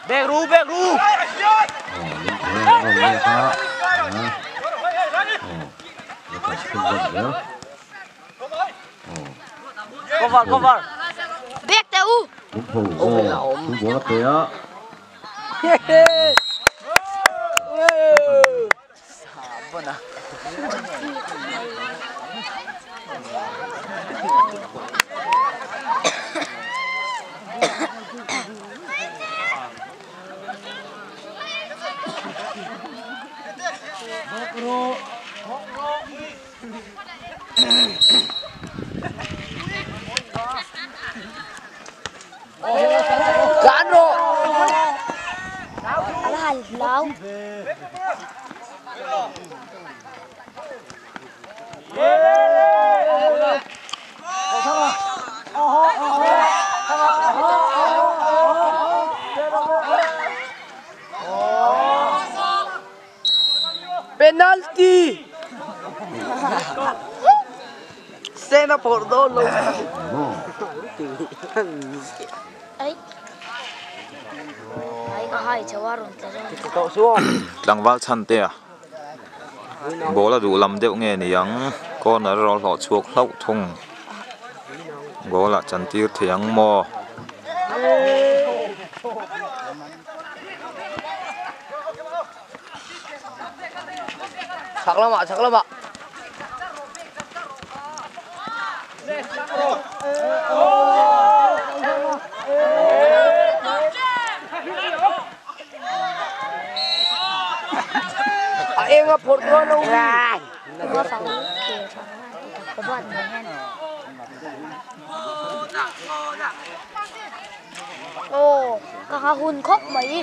Bek ru bek ru. Cover cover. Lungpho aw chu ball a pe a. Penalty! Cena por dolo. Tlangval chhan te a ball a duh lam deuh nge ni ang corner erawh a hlawh chhuak hlauh thung goal ah chan tir thei ang maw. Chak lamah chak lamah. A eng a phawrh dawn lo mi. Aw ka nga hun khawp mai.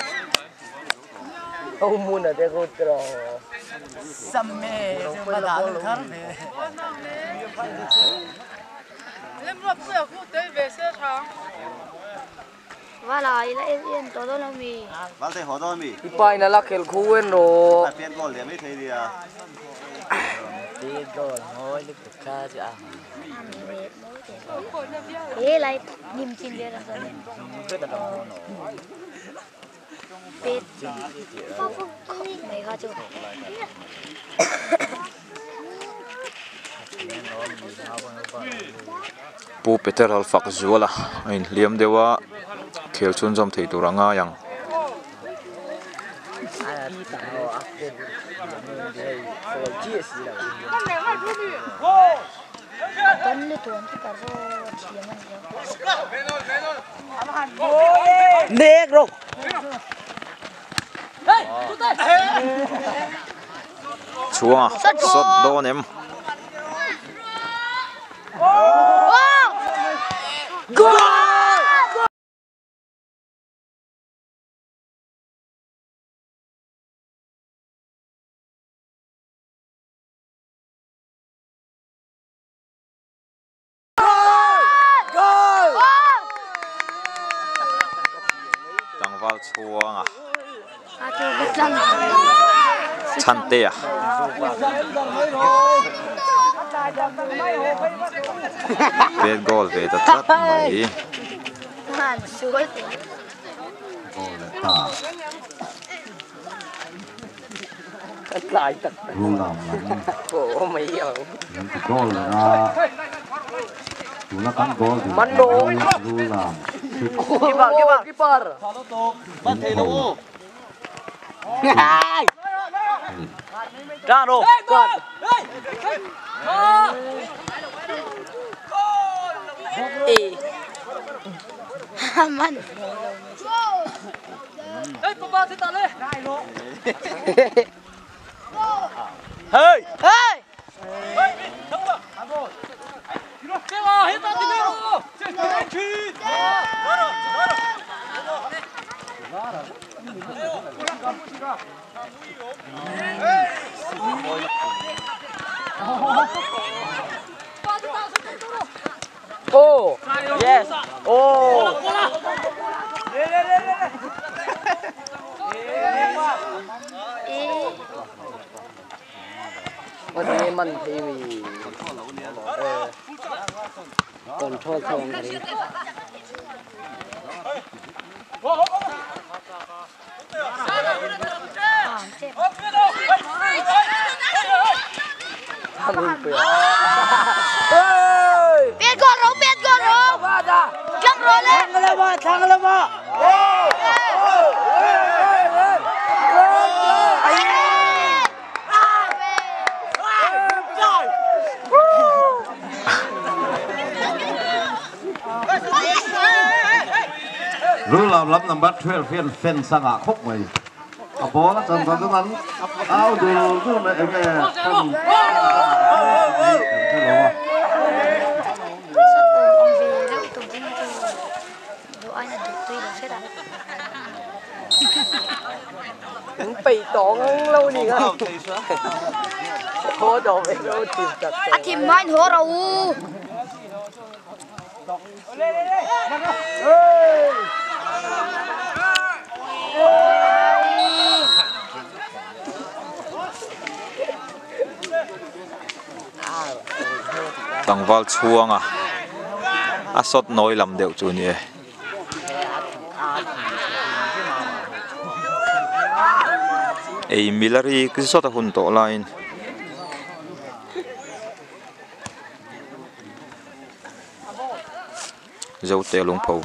Vala ila en en tawh dawn lo mi. I pa in a la khel khu en rawh. He lai nim chin vel ang sawn pet khawp mai kha chu. Pu Peter Halfak Zuala a inhliam deuh a, khel chhunzawm thei tur a ngai ang. Negro. Chhuanga sawt dawn em? Tlangval chhuanga Chhantea pet goal ve ta tlat mai. Keeper, keeper, keeper. Ra rồi. Ê. Man. Hey. Hey. Oh. Yes. Oh. Ê. Control thong ri. Biết gol rồi, biết gol rồi. Thắng rồi lên. Thang le wa thang le. lam number 12 hian fans a ngah khawp mai. A ball a chan chuan an au dul dul mai eng nge fan kan hre lo a. Sat awm awm ve deuh tur ding chu duh aiin a duh tui lo hret a. An peih tawh ngang lo ni kha. Haw tawh ve lo thim tak A thim hmain haw ro u. Tlangval chhuanga a sawt nawi lam deuh chu a ni e. Ei mil a rik zawt a hun tawh laiin. Zote lungpho.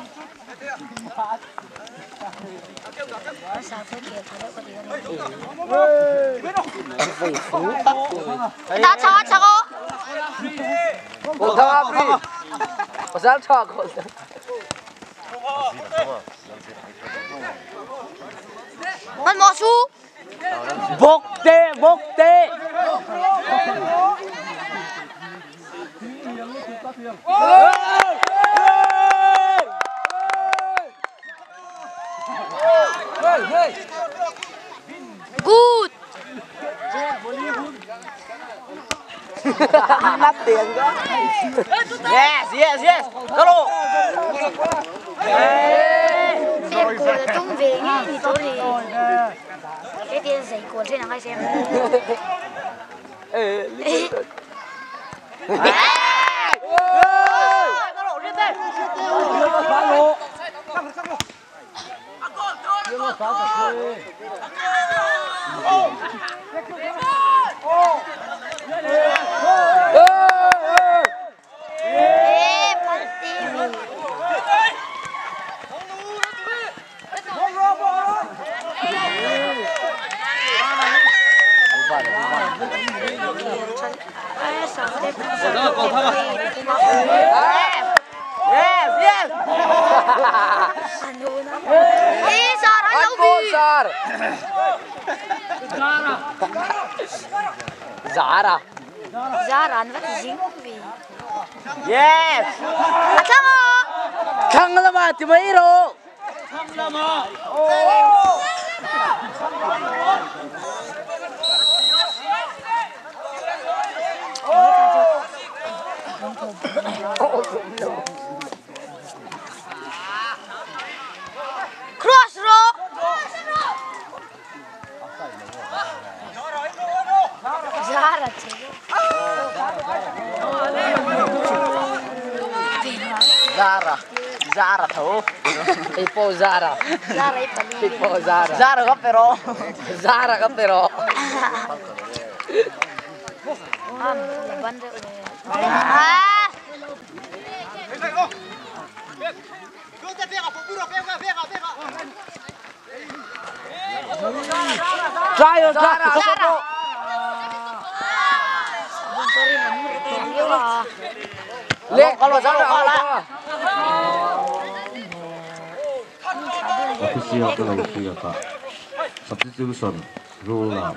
Bawkte bawkte. Good. Nát tiền đó. Yes, yes, yes. Go. Xem cô là tung về nghe thì tôi thì cái tiền giấy cuốn trên là ngay xem. Ê, Ê, party vì. Yes, yes. Ê, sao nó Ăn đâu cô bị. Sar. Zara. Zara anh vẫn dính vì. Yes. À sao ạ? Khăng là mà thì mấy rồi. Cross road. Zara chứ. Zara. Zara thấu. Ipo Zara. Zara ấy phải Ipo Zara. Zara gấp pero. Zara ka pero. À, là bắn được. À. Try on try. Zara. Sorry, mình mất tiền à. Lek Kalau Zara kalah. Official te lo hriat a substitution rule lam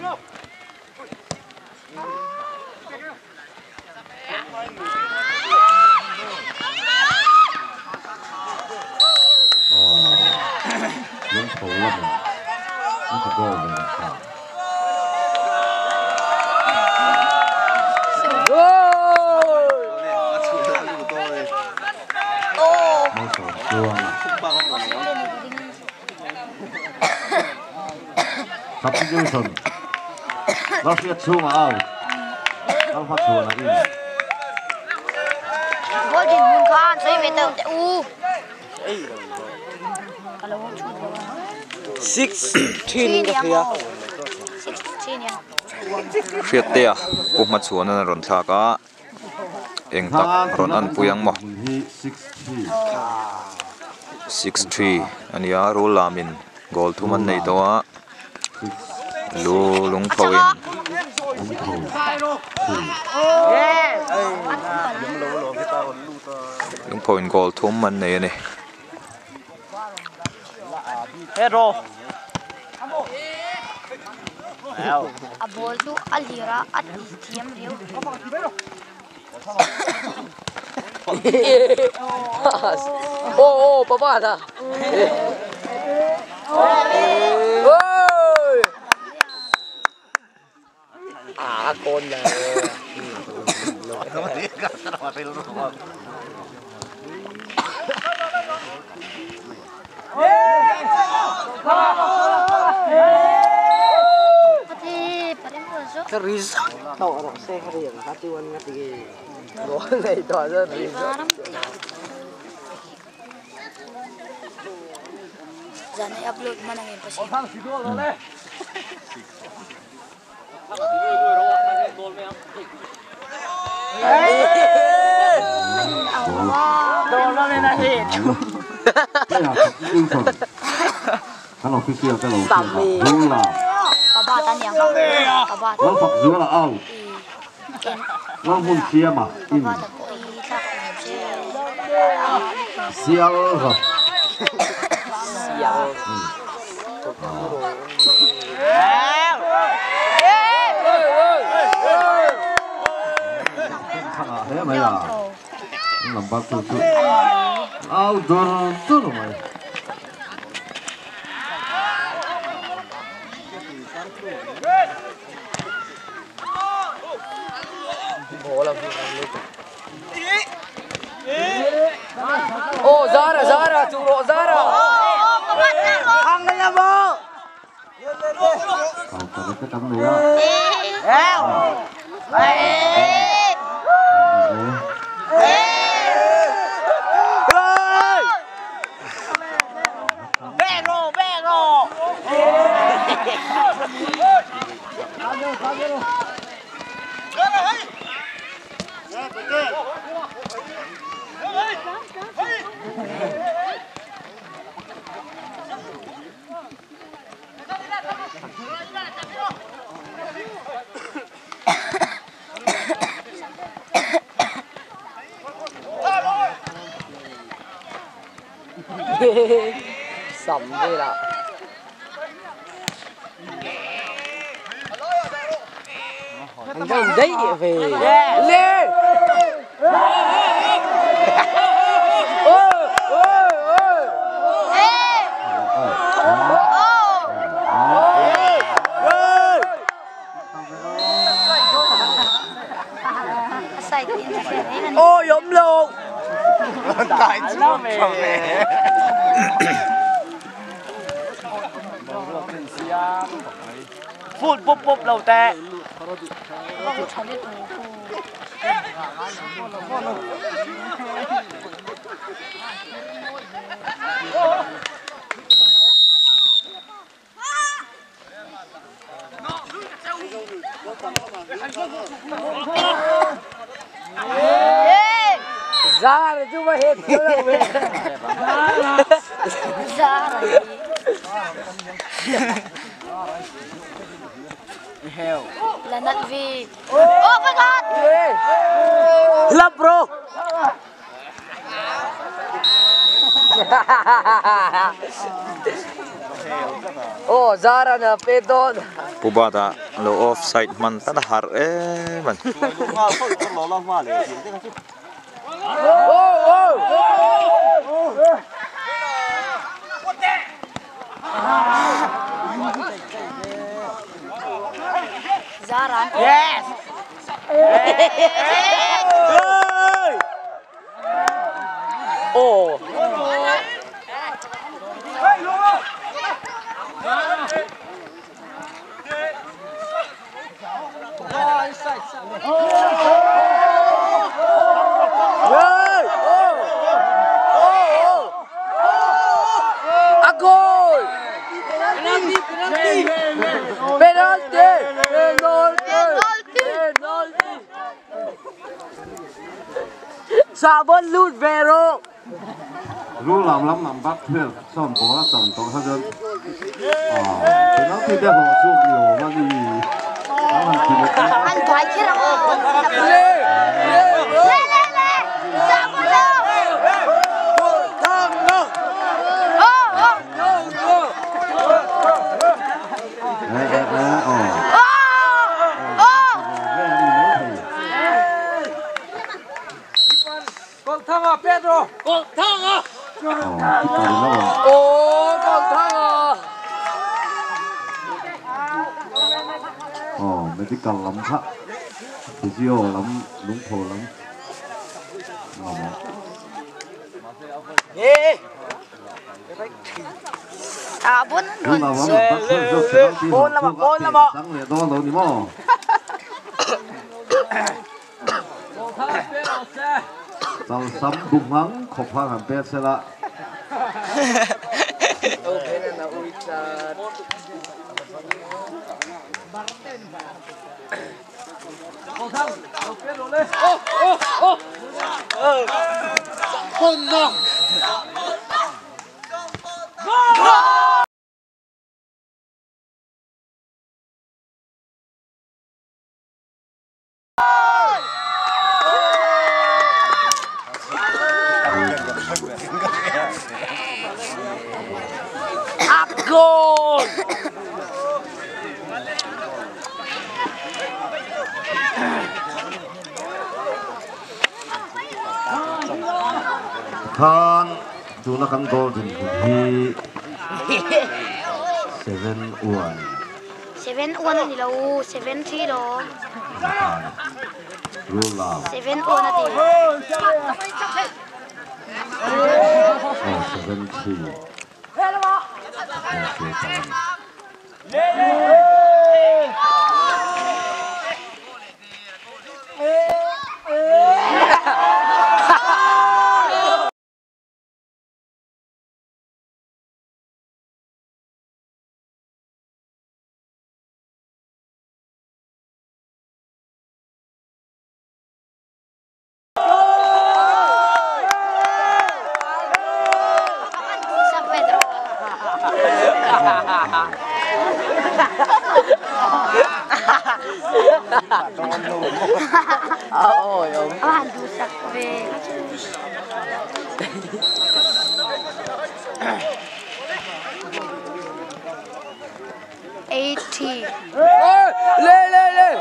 lungpho lamin an ti goal ve leh ta. Malsawm chuanga substitution Lalhriat chhunga out Lalhma chhuan a in. Golden Moon Khan, xoay về tàu u. 16 ka thia. 16 nha. Hriat te a pu hma chhuan an rawn thlak a eng tak rawn an pui ang maw. Hi 6-3. 6-3 ania rul lamin goal thum an nei tawh a lu lungpho in. Lungpho. Lungpho in goal thum an nei a ni. Hero. A ball chu a lir a a ti thiam riau. Ô ô papa ta. Ôi. À con này. Cái resort tàu nó xe cái gì mà tiêu ăn cái gì nó này tao ra resort giờ này upload mà năng em pasir. Kan official ka lo Zula. Papa tanya. Papa. Lo phak Zula out. Lo hun siama in. Sial rồi. Sial. Thế mày à? Làm bắt tôi tôi. Ao dur dur mày. Ô Zara Zara chủ độ Zara. Thằng là bố. Còn cái tấm này á. Bè rồi. Sầm đi là. Anh không đấy về. Lên. Ôi ốm luôn. Tại sao mẹ. Phút búp búp đầu tè. Ra rồi chú mà hết rồi về. Ra rồi. Là nặng vì. Oh my god. Love bro. Oh Zara na pedon. Pubata lo offside man ta har e man. Zara. Yes. Oh. Penalty! Penalty! Penalty! Sabon lút về rồi. Rú làm lắm nằm bắt thuyền, xong bỏ ra tầm tổ sao dân. Penalty để họ chuộc nhiều mà gì. Anh thoái chứ đâu. Lên lên lên. Sabon đâu. Medical lam kha physio lam lungtho lam mamawh. Tunah lam lam tak chuan zawk penalty hlawh chhuak a tih chang leh dawn lo ni maw? Chalsam duhmang khawp khan han pet sela. Khan tuna kan goal dinhmun hi 7-1. 7-1 a ni lo, 7-3 lo. Rule lam. 7-1 a ti. Oh, 7-3. Okay, talan.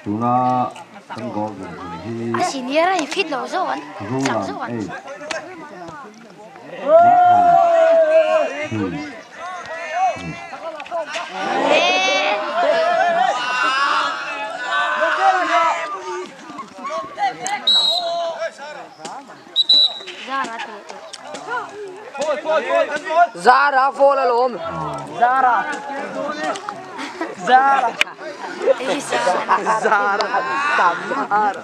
Tuna kan goal din hun hi A senior a fit lo zo an chak zo an. Zara fall alom. Zara. Zara. Zara. Tamar.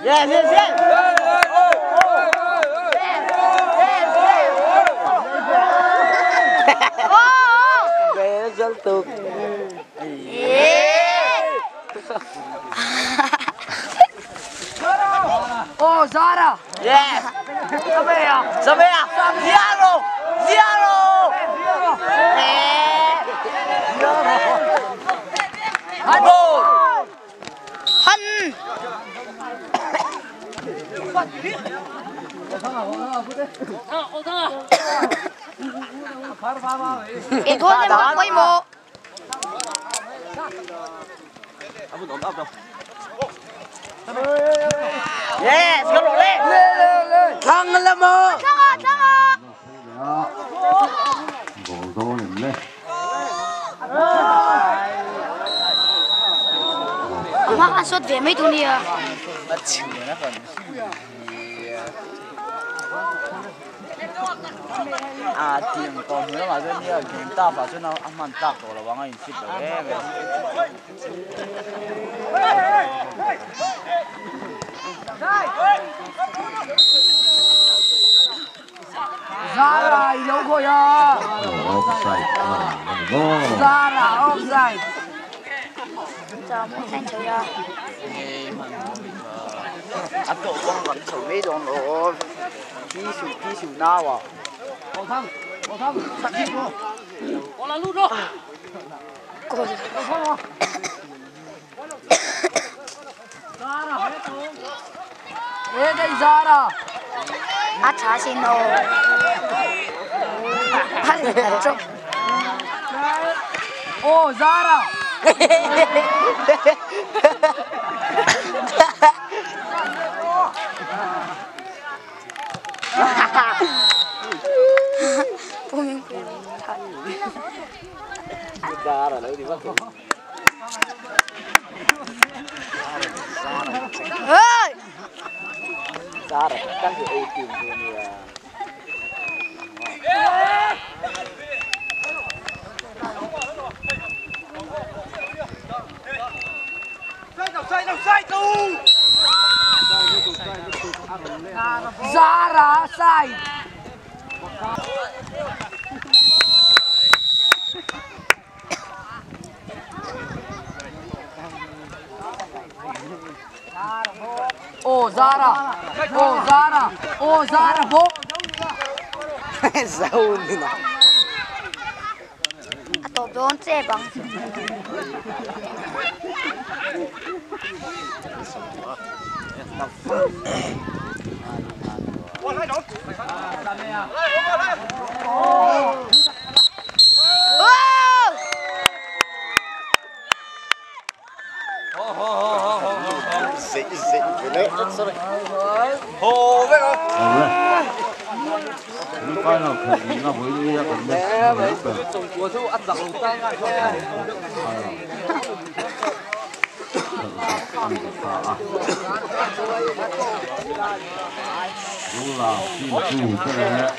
Yes, yes, yes. Oh, Zara. Yes. Samea. Samea. Zero. Zero. Goal. Han. Cái goal này mà quay mộ. Yes, go lên. Lên. Thăng lên mơ. Thăng à, thăng à. Goal dawn em le. Mà ăn sốt về mấy tuần đi à. À tiền còn nữa mà cho nên game ta phải cho nó ăn mặn tạc rồi là bằng anh fit rồi đấy. Zara lâu rồi à. Offside. Zara offside. Giờ muốn thanh chơi à. À cậu con vẫn xử lý rồi rồi. Kí sủ nào à. Bảo thăng, sẵn đi. Con là lút rồi. Ê đây Zara. À chả xin đâu. Ô Zara. Ơi! Zara sai. Ô Zara, ô Zara, ô Zara bố. Sao nè. Tổ bốn xe bằng. Đúng là kim chủ cái này.